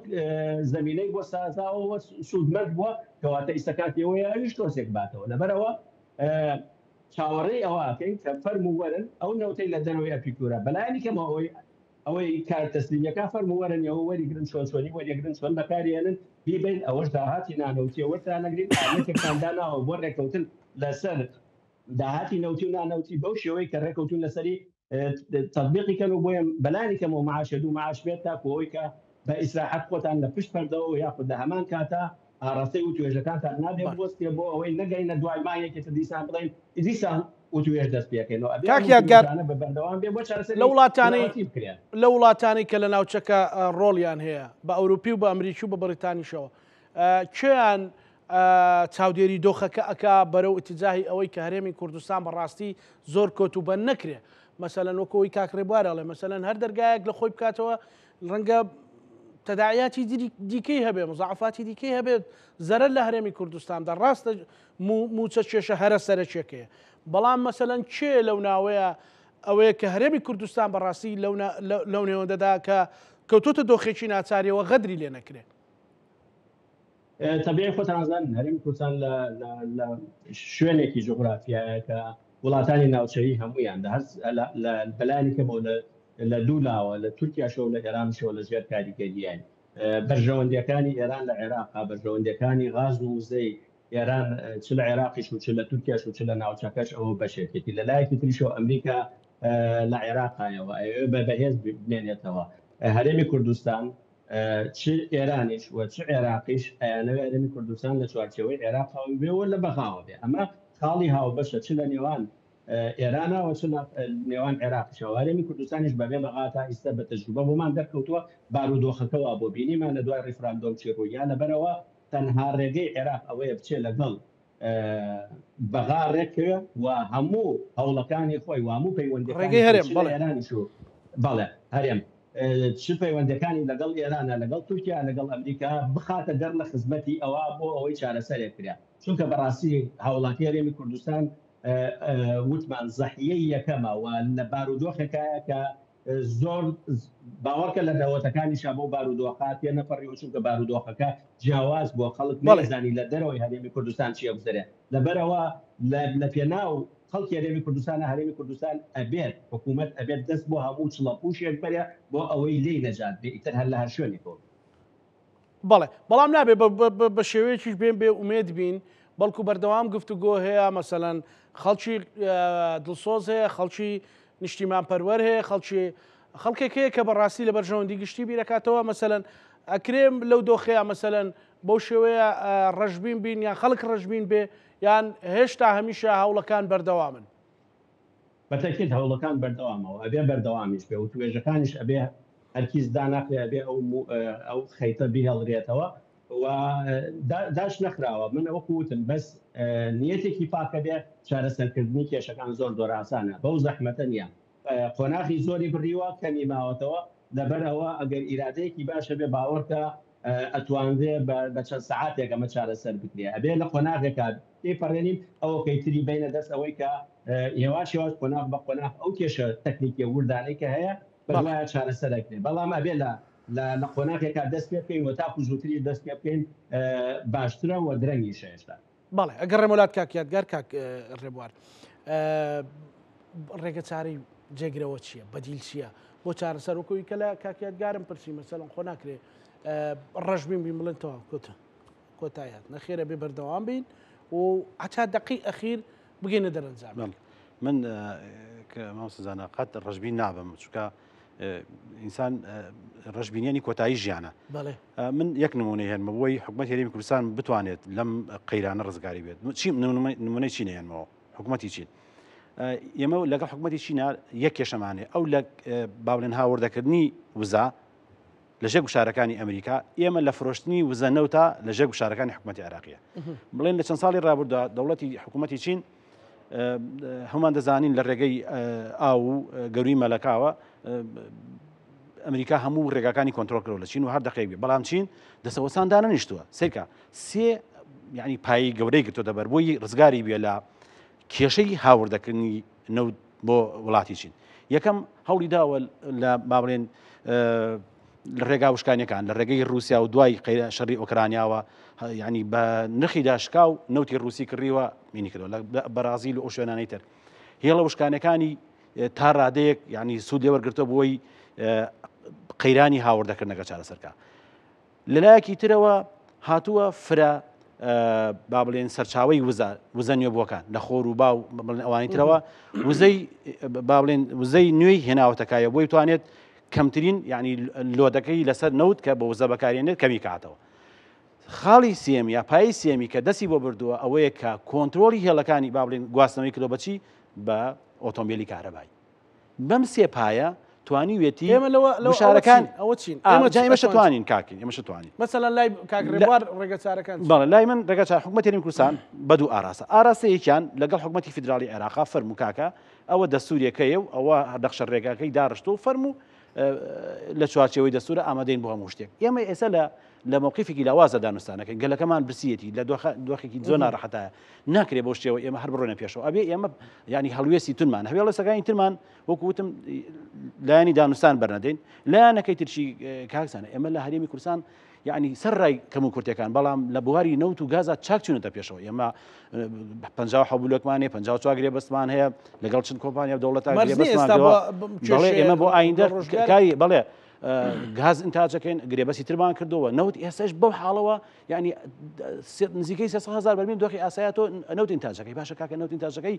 زمینەی بۆ سازاوە سوودمەند بووە کەواتە ئیستا کاتی ئەوەیە ئەویش تۆزێک باتەوە لەبەرەوە چاوەڕێی ئەوە ئەکەین کە فەرموو وەرن ئەو نەوتەی لە دەرەوەی ئەپیکورە بەلایەنی کەمەوە ئەوەی ئەوەی کار تەسلیمیەکان فەرموو وەرن ئێوە وەریگرن چۆن چۆنی وەریگرن چۆن بەکاریێنن بیبەین ئەوەش داهاتی نانەوتیە وەرتان نەگرین ئالەتێکتان داناوە بۆ ڕێککەوتن لەسەر داهاتی نەوتی و نانەوتی بەو شێوەی کە ڕێککەوتون لەسەری تەطبیقی کەن و بۆیە بەلانی کەمەوە معاشە دوو معاش بێت تاکو ئەوەی کە بە ئیسراحەت خۆتان لە پشت پەردەوە یاخود لە هەمان کاتا ئاڕاستەی وتوێژەکانتان نابێ بوەستێ بۆ ئەوەی نەگەینە دوای مانگێکی تر دیسان بڵێین دیسان وتوێژ دەست پێکەینەوە ئەبێ
کاک
ئەم
یادگار
وتوێژانە بە بەردەوام بێ بۆ چارەسەری
لە وڵاتانەی
بنەڕەتی بکرێن.
لە وڵاتانەی کە لە ناوچەکە ڕۆڵیان هەیە بە ئەوروپی و بە ئەمریکی و بە بەریتانیشەوە کێیان چاودێری دۆخەکە ئەکا بەرەو ئیتجاهی ئەوەی کە هەرێمی کوردستان بەڕاستی زۆر کۆت و بەند نەکرێ مەسەلەن وەکو ئەوەی کاک ڕێبوار ئەڵێ مەسەلەن هەر دەرگایەک لە خۆی بکاتەوە ڕەنگە تەداعیاتی دیکەی هەبێ مزاعفاتی دیکەی هەبێت زەرەر لە هەرێمی کوردستاندا ڕاستە موچە کێشە هەرە سەرەکیەکەیە بەڵام مەسەلەن کێ لەو ناوەیە ئەوەیە کە هەرێمی کوردستان بەڕاستی لەو نێوەندەدا کە کەوتۆتە دۆخێکی ناچاریەوە غەدری لێ نەکرێت.
تەبیعی خۆتان ئەزانن هەرێمی کوردستان لە لە شوێنێکی جوغرافیایە کە وڵاتانی ناوچەیی هەمویان لە هەر بەلایانی کەمەوە لە لە دوو لاوە لە تورکیاشەوە لە ئێرانشەوە لە ژێر کاریگەریین بەرژەوەندیەکانی ئێران لە عێراقا بەرژەوەندیەکانی غاز و وزەی ئێران چ لە عێراقیش و چ لە تورکیاش و چ لە ناوچەکەش ئەوە بەشێکێتی لە لایەکی تریشەوە ئەمریکا لە عێراقایەوە ئەیەوێ بە بەهێز بمێنێتەوە هەرێمی کوردستان چ ئێرانیش و چ عێراقیش ئەیانەوێ هەرێمی کوردستان لە چوارچێوەی عێراقەوە بێ و لە بەغاوە بێ ئەمە خاڵی هاوبەشە چ لە نێوان ئێرانە و چ لە نێوان عێراقیشەوە هەرێمی کوردستانیش بەبێ بەغا تا ئیستا بە تەجروبە بۆمان دەرکەوتووە بارودۆخەکە وا بۆ بینیمان لە دوای ڕیفراندۆم چی ڕوویا لەبەرەوە تەنها ڕێگەی عێراق ئەوەیە بچێ لەگەڵ بەغا ڕێککەوێ و هەموو هەوڵەکانی خۆی و هەموو پەیوەندیەکانی
ڕێگەی
خۆی
هەرێم
چ لە
بەڵێ.
ئێرانیش و بەڵێ هەرێم چ پەیوەندیەکانی لەگەڵ ئێرانە لەگەڵ تورکیا لەگەڵ ئەمریکا بخاتە گەڕ لە خزمەتی ئەوە بۆ ئەوەی چارەسەرێک کرێ چونکە بەڕاستی هاوڵاتی هەرێمی کوردستان وتمان زەحیەی یەکەمە و لە بارودۆخێکایە کە زۆر باوەڕکە لە نەوەتەکانیشا بەو بارودۆخە تێنەپەڕیوە چونکە بارودۆخەکە جیاواز بووە خەڵک
بەڵێ.
نەیزانی لە دەرەوەی هەرێمی کوردستان چی ئەگوزەرێ لەبەرئەوە لە پێناو خەڵکی هەرێمی کوردستانە هەرێمی کوردستان ئەبێت حکوومەت ئەبێت دەست بۆ هەموو چڵەپووشێک بەرێ بۆ ئەوەی لێی نەجات بێ ئیتر هەر لە هەر شوێنێکەوە بێ.
بەڵێ بەڵام نابێ بە شێوەیەکیش بێن بێ ئومێد بین بەڵکو بەردەوام گفتوگۆ هەیە مەسەلەن خەڵکی دڵسۆز هەیە خەڵکی نیشتیمان پەروەر هەیە خەڵکی خەڵکێک هەیە کە بەڕاستی لە بەرژەوەندی گشتی بیرەکاتەوە مەسەلەن ئەکرێم لەو دۆخەیە مەسەلەن بەو شێوەیە ڕەشبین بین یان خەڵک ڕەشبین بێ یان هێشتا هەمیشە هەوڵەکان بەردەوامن.
بە تەئکید هەوڵەکان بەردەوامە و ئەبێ بەردەوامیش بێ، وتوێژەکانیش ئەبێ هەرگیز داناخرێ، ئەبێ ئەو ئەو خەیتە بهێڵرێتەوە و داش نەخراوە. من وەکو وتم بەس نیەتێکی پاکە بێ چارەسەرکردنی کێشەکان زۆر زۆر ئاسانە، بەو زەحمەتە نییە. قۆناغی زۆری بڕیوە، کەمی ماوەتەوە، لەبەر ئەوە ئەگەر ئیرادەیەکی باش هەبێ باوەڕکە ئەتوانرێ بە چەند سەعاتێک ئەمە چارەسەر بکرێ. ئەبێ لە قۆناغێکا تێیپەڕێنین، ئەوەکەی تری بەینە دەست ئەوەی کە هێواش هێواش قۆناغ بە قۆناغ ئەو کێشە تەکنیکیە وردانەی کە هەیە بەدوایە چارەسەر ئەکرێ. بەڵام ئەبێ لە لە قۆناغێکا دەست پێ بکەین و تاکو زووتریش دەست پێ بکەین باشترە و درەنگیشە هێشتا.
بەڵێ ئەگەڕێمەوە لات کاک یادگار کاک ڕێبوار ڕێگە چارەی جێگرەوە چییە بەدیل چییە بۆ چارەسەر وەکوی کە لە کاک یادگارم پرسی مەسەلەن خۆ ناکرێ ڕەشبین بین بڵێن تەواو کۆتا کۆتایات نەخێرە بێ بەردەوام بین و عچا دقی ئەخیر بگەینە دەرەنجام
من مامۆستا زانا قەت ڕەشبین نابم چونکە ئینسان ڕەشبینیانی کۆتایی ژیانە من یەک نمونەی هێنمە بۆی حکوومەت هەرێمی کوردستان بتوانێت لەم قەیرانە ڕزگاری بێت چی نمونەی چین هێنمەوە حکوومەتی چین ئێمە لەگەڵ حکوومەتی چینە یەک کێشەمانێ ئەو لە باڵێن هاوردەکردنی وزە لەژێر گوشارەکانی ئەمریکا ئێمە لە فرۆشتنی وزە نەوتە لەژێر گوشارەکانی حکوومەتی عێراقیە بڵێن لە چەند ساڵی ڕابردودا دەوڵەتی حکوومەتی چین هەمومان دەزانین لە ڕێگەی ئاو و گەروی مەلەکاوە ئەمریکا هەموو ڕێگاکانی کۆنتترۆل کرد لە چین و هەر دقیق بێ بەڵام چین دەسەوەسان دانەنیشتووە سیرکە سێ یعنی پایی گەورەی گرتووە دەبەر بۆی ڕزگاری بێ لە کێشەی هاوردەکردنی نەوت بۆ وڵاتی چین یەکەم هەوڵی داوە لە با بڵێن لە ڕێگا وشکانیەکان لە ڕێگەی رووسیا و دوای قەیرە شەڕی ئۆکرانیاوە یعنی بە نرخی داشکا و نەوتی رووسی کڕیوە مینی کردەوە لە بەرازیل و ئەو شوێنانەی تر هێڵە وشکانەکانی تا ڕادەیەک یعنی سوود لێوەرگرتووە بۆی قەیرانی هاوردەکردنەکە چارەسەرکە لەلایەکی ترەوە هاتووە فرە با بڵێن سەرچاوی وزە وزە نوێبووەکان لە خۆر و با و بڵێن ئەوانی ترەوە وزەی با بڵێن وزەی نوێی هێناوەتەکایە بۆی توانێت کەمترین یعنی لۆدەکەی لەسەر نەوت کە بە وزە بەکارێنێت کەمی کاتەوە خاڵی سێم یا پای سێمی کە دەستی بۆ بردووە ئەوەیە کە کۆنتترۆلی هێڵەکانی با بڵێن گواستنەوەی کردو بەچی بە ئۆتۆمبیلی کارەبایی بەم سێ پایە توانیویەتی
ئێمە لەوە لەوە
گوشارەکان
ئەوە چین
ئا،
ئێمە
جا
چین
ئێمەش
ئەتوانین
توانین کاکین ئێمەش توانین
مەسەلەن لای کاک ڕێبوار ڕێگە چارەکان چین؟
بەڵێ لای من ڕێگە چار حکومەتی هەرێمی کوردستان بە دوو ئاراستە ئاراستەیەکیان لەگەڵ حکومەتی فیدراڵی عێراقا فەرموو کاکە ئەوە دەستوریەکەیە و ئەوە نەخشە ڕێگاکەی داڕشتووە و فەرموو لە چوارچێوەی دەستورە ئامادەین بۆ هەموو شتێک ئێمە ئێستا لە لە مەوقیفێکی لاوازە دانوستانەکەین گەلەکەمان برسیەتی لە دۆخێکی زۆر ناڕەحەتایە ناکرێ بەو شێوە ئێمە هەر بڕۆینە پێشەوە ئەبێ ئێمە ینی هەڵوێستی تونمان هەبێ هەڵوێستەکانی ترمان وەکو وتم لایەنی دانوستان بەرنەدەین لایەنەکەی ترشی کاکسانە ئێمە لە هەرێمی کوردستان یعنی سەر ڕای کەم و کورتەکان بەڵام لە بواری نەوت و گازا چاک چوونەتە پێشەوە ئێمە 50 بلۆکمان هەیە 54 گرێبەستمان هەیە لەگەڵ چەند کۆمپانیا و دەوڵەتان گرێبەستمان بەڵێ ئێمە بۆ ئایندە کاری بەڵێ گاز ئینتاجەکەین گرێبەستی ترمان کردەوە نەوت ئێستاش بەو حاڵەوە یعنی نزیکەی 300 هزار بەرمیل دۆخی ئاسایە تۆ نەوت ئینتاجەکەی باشە کاکە نەوت ئینتاجەکەی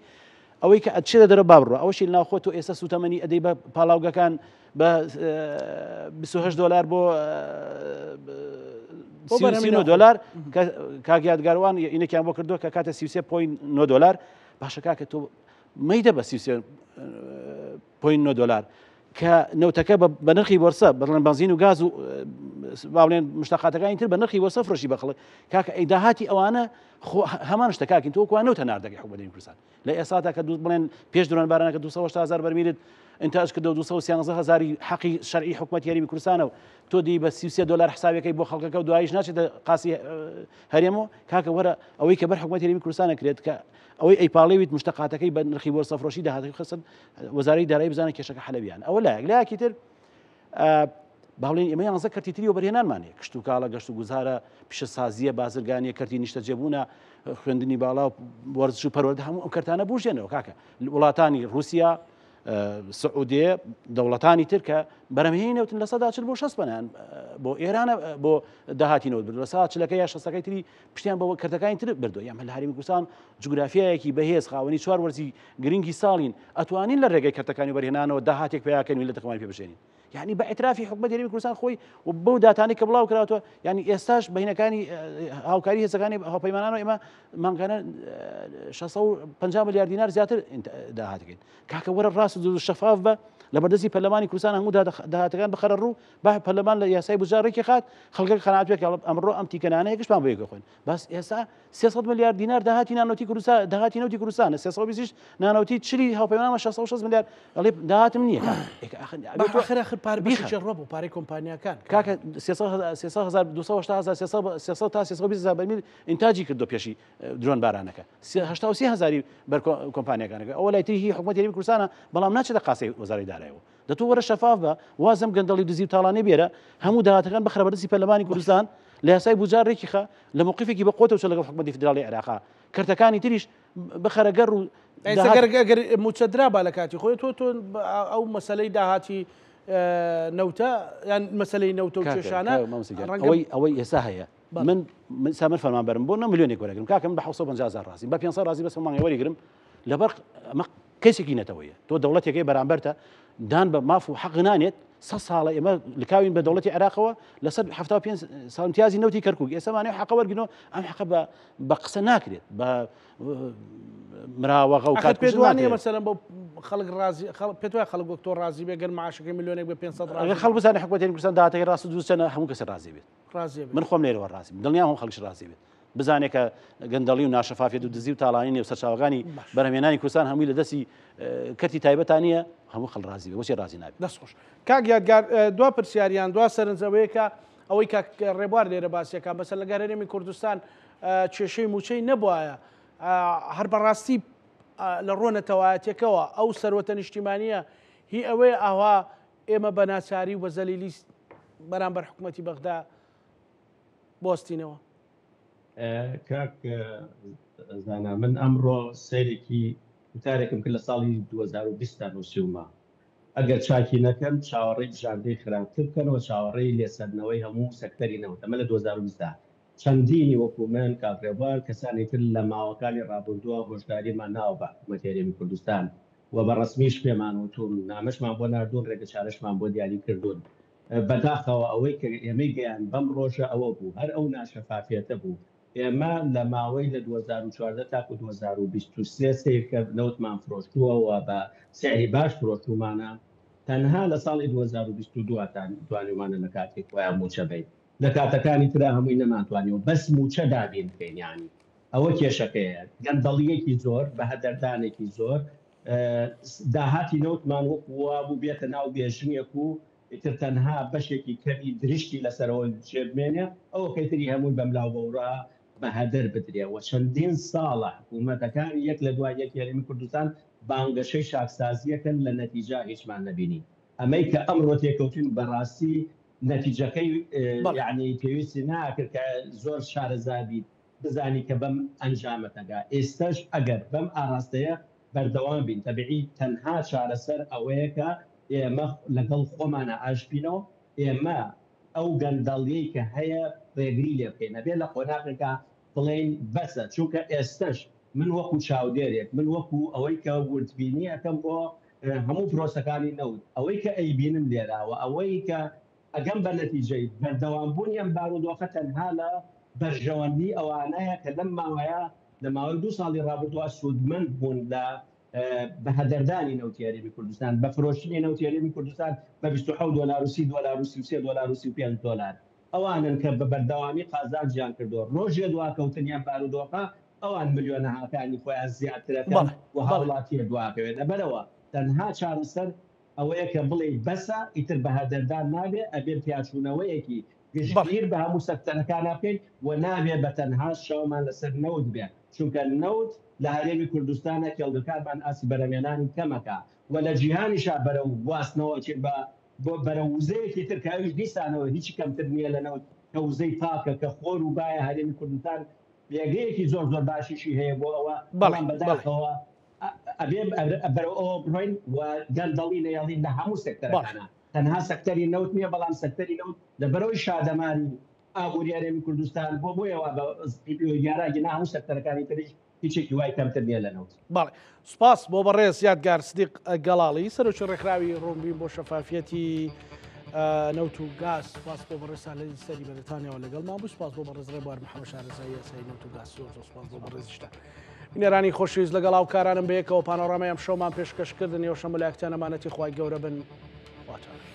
ئەوەی کە ئەچێتە دەرەوە با بڕوا ئەوەشی ناوخۆ تۆ ئێستا سوتەمەنی ئەدەی بە پاڵاوگەکان بە 28 دلار بۆ 39 دلار کاک یادگاروان ئینێکیان بۆ کردووە کە کاتە 33.9 دلار باشە کاکە تۆ مەیدە بە 33.9 دلار کە نەوتەکە بە نرخی بۆرسە بڵێن بەنزین و گاز و با بڵێن مشتەقاتەکانی تر بە نرخی بۆرسە فرۆشی بە خەڵک کاکە ئەی داهاتی ئەوانە هەمان شتە کاکین تۆ کوان نەوت هەناردەکەی حکومەتی کوردستان لە ئێسادا کە دوو بڵێن پێش درۆن بارانەکە 280 هزار بەرمیلت ئینتاج کردەوە 213 هزاری حەقی شەرعی حکومەتی هەرێمی کوردستانە و تۆ دی بە 33 دلار حسابەکەی بۆ خەڵکەکە و دوایش ناچێتە قاسی هەرێمەوە کاکە وەرە ئەوەی کە بەر حکومەتی هەرێمی کوردستانە کرێت کە ئەوەی ئەیپاڵێویت مشتەقاتەکەی بە نرخی بۆرسە فرۆشی داهاتەکەی خستن وەزارەی دارایی بزانە کێشەکە حەلەبیان ئەوە لایەک لایەکی تر باڵێن ئێمە یانزە کەرتی تری وەبەرهێنانمان هەیە کشتوکاڵە گەشت و گوزارە پیشەسازیە بازرگانیە کەرتی نیشتەجێبوونە خوێندنی باڵا و وەرزش و پەروەردە هەموو ئەم کەرتانە بژێنەوە کاکە وڵاتانی رووسیا سعودیە دەوڵەتانی تر کە بەرەمهێنی نەوتن 40 بۆ 60 بەنیان بۆ ئێرانە بۆ داهاتی نەوت بردووە سا چلەکە یا شەستەکەی تری پشتیان بەوە کەرتەکانی تر بردووە یان لە هەرێمی کوردستان جوگرافیایەکی بەهێز خاوەنی چوار وەرزی گرنگی ساڵین ئەتوانین لە ڕێگەی کەرتەکانی بەرهێنانەوە داهاتێک پیاکەن و لە دەخمان پێ بژێنین یعنی بە اعترافی حکومەت هەرێمی کوردستان خۆی و بەو داتانی کە بڵاو کراوەتەوە یعنی ئێستاش بەینەکانی هاوکاری هێزەکانی هاوپەیمانانەوە ئێمە مانگانە 650 ملیار دینار زیاتر داهاتەکەین کاکە وەرە ڕاست و شەفاف بە لە بەردەستی پەرلەمانی کوردستان هەموو داهاتەکان بخەرە ڕوو با پەرلەمان لە یاسای بودجە ڕێکی خات خەڵکەکە قەناعەت پێ کە ئەمڕۆ ئەم تیکەنانەیە گشتمان بۆ یەکە خۆین بەس ئێستا 300 ملیار دینار داهاتی نانەوتی کوردستان داهاتی نەوتی کوردستانە 320 نانەوتی چلی هاوپەیمانە 660 ملیار ئەڵێ داهاتم نییە
آخر آخر پار بیخە ڕۆ بۆ پارەی کۆمپانیاکان
کاکە 300 هزار 280 هزار 300 تا 320 هزار بەرمیل ئینتاجی کردو پێشی درۆن بارانەکە 83 هزاری بەر کۆمپانیاکانەکە ئەوە لای تری هی حکومەتی هەرێمی کوردستانە بەڵام ناچێتە قاسەی وەزارەی دارایەوە دە تۆ وەرە شەفاف بە وازم گەندەڵی دزی و تاڵانێ بێرە هەموو داهاتەکان بخرە بەردەستی پەرلەمانی کوردستان لە یاسای بودجە ڕێکی خە لە موقفێکی بە قوتەوە چە لەگەڵ حکومەتی فیدراڵی عێراقا کەرتەکانی تریش بخەرە گەڕ و
گەر گەر موچە درابا لە کاتی خۆی تۆ تۆ ئەو مەسلەی داهاتی نەوتە یان مەسلەی نەوتە و کێشانە
ئەوەی ئەوەی ئێستا هەیە من من سامر فەرمانبەرم بۆ نە ملیۆنێک وەرەگرم کاکە من بە 750 هزار ڕازیم بە 500 ڕازی بەس مانگی وەریگرم لەبەر ئەمە کەسێکی نەتەوەیە تۆ دەوڵەتێکی بەرامبەرتە دان بە ماف و حەق نانێت سە ساڵە ئێمە لکاوین بە دەوڵەتی عێراقەوە لەسەر 75 ساڵ امتیازی نەوتی کەرکک ئێستا حەقە وەرگنەوە ئەم حەقە بە بە قسە ناکرێت بە مراوەغە و
کات پێت وانییە مەسەلەن بۆ خەڵک ڕازی پێت وایە خەڵک وەک تۆ ڕازی بێ گەر معاشەکەی ملیۆنێک بێ 500 ڕازی
خەڵک بزانێ حکومەتی کوردستان داهاتەکەی ڕاست و دروست چەنە هەموو کەسێ ڕازی بێت
ڕازی بێت
من خۆم لێرەوە ڕازیم دڵنیام هەموو خەڵکیش ڕازی بێت بزانێت کە گەندەڵی و ناشەفافیەت و دزی و تاڵانی نێو سەرچاوەکانی بەرهەمێنانی کوردستان هەمووی لە دەستی کەرتی تایبەتان نییە هەموو خەڵک ڕازی بێت بۆچی ڕازی نابێت
دەست خۆش کاک یادگار دوا پرسیاریان دوا سەرنج ئەوەیە کە ئەوەی کاک ڕێبوار لێرە باسیەکە مەسەلەن لەگەر هەرێمی کوردستان کێشەی مووچەی نەبوایە هەر بەڕاستی لە ڕووە نەتەوایەتیەکەوە ئەو سەروەتە نیشتیمانیە هی ئەوەیە ئاوا ئێمە بە ناچاری و بە زەلیلی بەرامبەر حکوومەتی بەغدا بۆستینەوە.
کاک زانا من ئەمڕۆ سەیرێکی وتارێکم کرد لە ساڵی 2020 تا نووسیومە ئەگەر چاکی نەکەن چاوەڕێی بژاردەی خراپتر بکەن و چاوەڕێی لێسەندنەوەی هەموو سەکتەری نەوت ئەمە لە 2020 دا چەندینی وەکو من، کاک ڕێبوار، کەسانی تر لە ماوەکانی ڕابوردووە هۆشداریمان ناوە بە حکومەتی هەرێمی کوردستان و بە ڕەسمیش پێمان وتوون، نامەشمان بۆ ناردوون، ڕێگەچارەشمان بۆ دیاری کردوون. بەداخەوە ئەوەی کە ئێمەی گەیاند بەم ڕۆژە ئەوە بوو، هەر ئەو ناشەفافیەتە بوو. ئێمە لە ماوەی لە 2014 تاکو 2023 سەیرکە نەوتمان فرۆشتووە و بە سعری باش فرۆشتوومانە، تەنها لە ساڵی 2022 توانیومانە لە کاتی خۆیان مووچە بەین. لە کاتەکانی ترا هەمووی نەمانتوانیوە بەس مووچە دابین بکەین یانی ئەوە کێشەکەیە گەندەڵیەکی زۆر بەهەدەردانێکی زۆر داهاتی نەوتمان وەکو وابوو بێتە ناو بێژنێک و ئیتر تەنها بەشێکی کەمی درشتی لەسەرەوە جێ بمێنێ ئەوەکەی تری هەمووی بەملاو بەورا بەهەدەر بدرێ و چەندین ساڵە حکوومەتەکانی یەک لە دوای یەکی هەرێمی کوردستان بانگەشەی چاکسازیەکەن لە نەتیجا هیچمان نەبینی ئەمەی کە ئەمڕۆ تێکەوتین بەڕاستی نەتیجەکەی یەعنی پێویستی ناکرد کە زۆر شارەزا بیت بزانی کە بەم ئەنجامە دەگا ئێستەش ئەگەر بەم ئاراستەیە بەردەوام بین تەبعی تەنها چارەسەر ئەوەیە کە ئێمە لەگەڵ خۆمانا ئاشت بینەوە ئێمە ئەو گەندەڵیەی کە هەیە ڕێگری لێ بکەین ئەبێ لە قۆناغێکا بڵێین بەسە چونکە ئێستەش من وەکو چاودێرێک من وەکو ئەوەی کە وردبینی ئەکەم بۆ هەموو پرۆسەکانی نەوت، ئەوەی کە ئەیبینم لێرە و ئەوەی کە ئەگەم بە نەتیجەی، بەردەوامبوونی ئەم بارودۆخە تەنها لە بەرژەوەندی ئەوانەیە کە لەم ماوەیە، لە ماوەی دوو ساڵی ڕابردووە سوودمەند بوون لە بەهەدەردانی نەوتی هەرێمی کوردستان، بە فرۆشتنی نەوتی هەرێمی کوردستان بە 27 دۆلار و 30 دۆلار و 33 دۆلار و 35 دۆلار. ئەوانن کە بە بەردەوامی قازانجیان کردووە. ڕۆژێ دواکەوتن یان بارودۆخە ئەوان ملیۆنەهاکانی خۆیان زیاترەکەن و هاوڵاتیە دواکەوێت لەبەرئەوە تەنها چارەسەر ئەوەیە کە بڵێی بەسە ئیتر بەهەدەردان نابێ ئەبێ پیاچوونەوەیەکی گشتگیر بە هەموو سەکتەرەکانا بکەین و نابێ بە تەنهاش چاومان لەسەر نەوت بێ چونکە نەوت لە هەرێمی کوردستانە کێڵگەکانمان ئاستی بەرهەمێنانی کەمەکە و لە جیهانیشا بەرەو گواستنەوە ئەچین بە بۆ بەرەو وزەیەکی تر کە ئەویش دیسانەوە هیچی کەمتر نییە لە نەوت کە وزەی پاکە کە خۆر و بایە هەرێمی کوردستان پێگەیەکی زۆر زۆر باشیشی هەیە بۆ ئەوە، بەڵام بەداخەوە. ئەبێ بەرەو ئەوە بڕۆین و گەندەڵی نەیەڵین لە هەموو سێکتەرەکانە تەنها سەکتەری نەوت نییە بەڵام سەکتەری نەوت لەبەرەوەی شادەماری ئابووری هەرێمی کوردستان بۆ بۆیە وا بە زقی پێوەی دیارە ئەگینا هەموو سەکتەرەکانی تریش هیچێکی وای کەمتر نییە لە نەوت.
بەڵێ سوپاس بۆ بەڕێز یادگار سدیق گەڵاڵی سەرۆکی ڕێکخراوی ڕوونبین بۆ شەفافیەتی نەوت و گاز سوپاس بۆ بەڕێزتان لە سەری بەریتانیاوە لەگەڵمان بوو سوپاس بۆ بەڕێز ڕێبوار محەممەد شارەزای یاسای نەوت و گاز زۆر زۆر سوپاس بۆ بەڕێزیشتان. بینەرانی خۆشەویست لەگەڵ هاوکارانم بەیەکەوە پانۆرامای ئەم شەومان پێشکەش کردن ئێوەش هەموو لایەکتان ئەمانەتی خوای گەورە بن خواتان.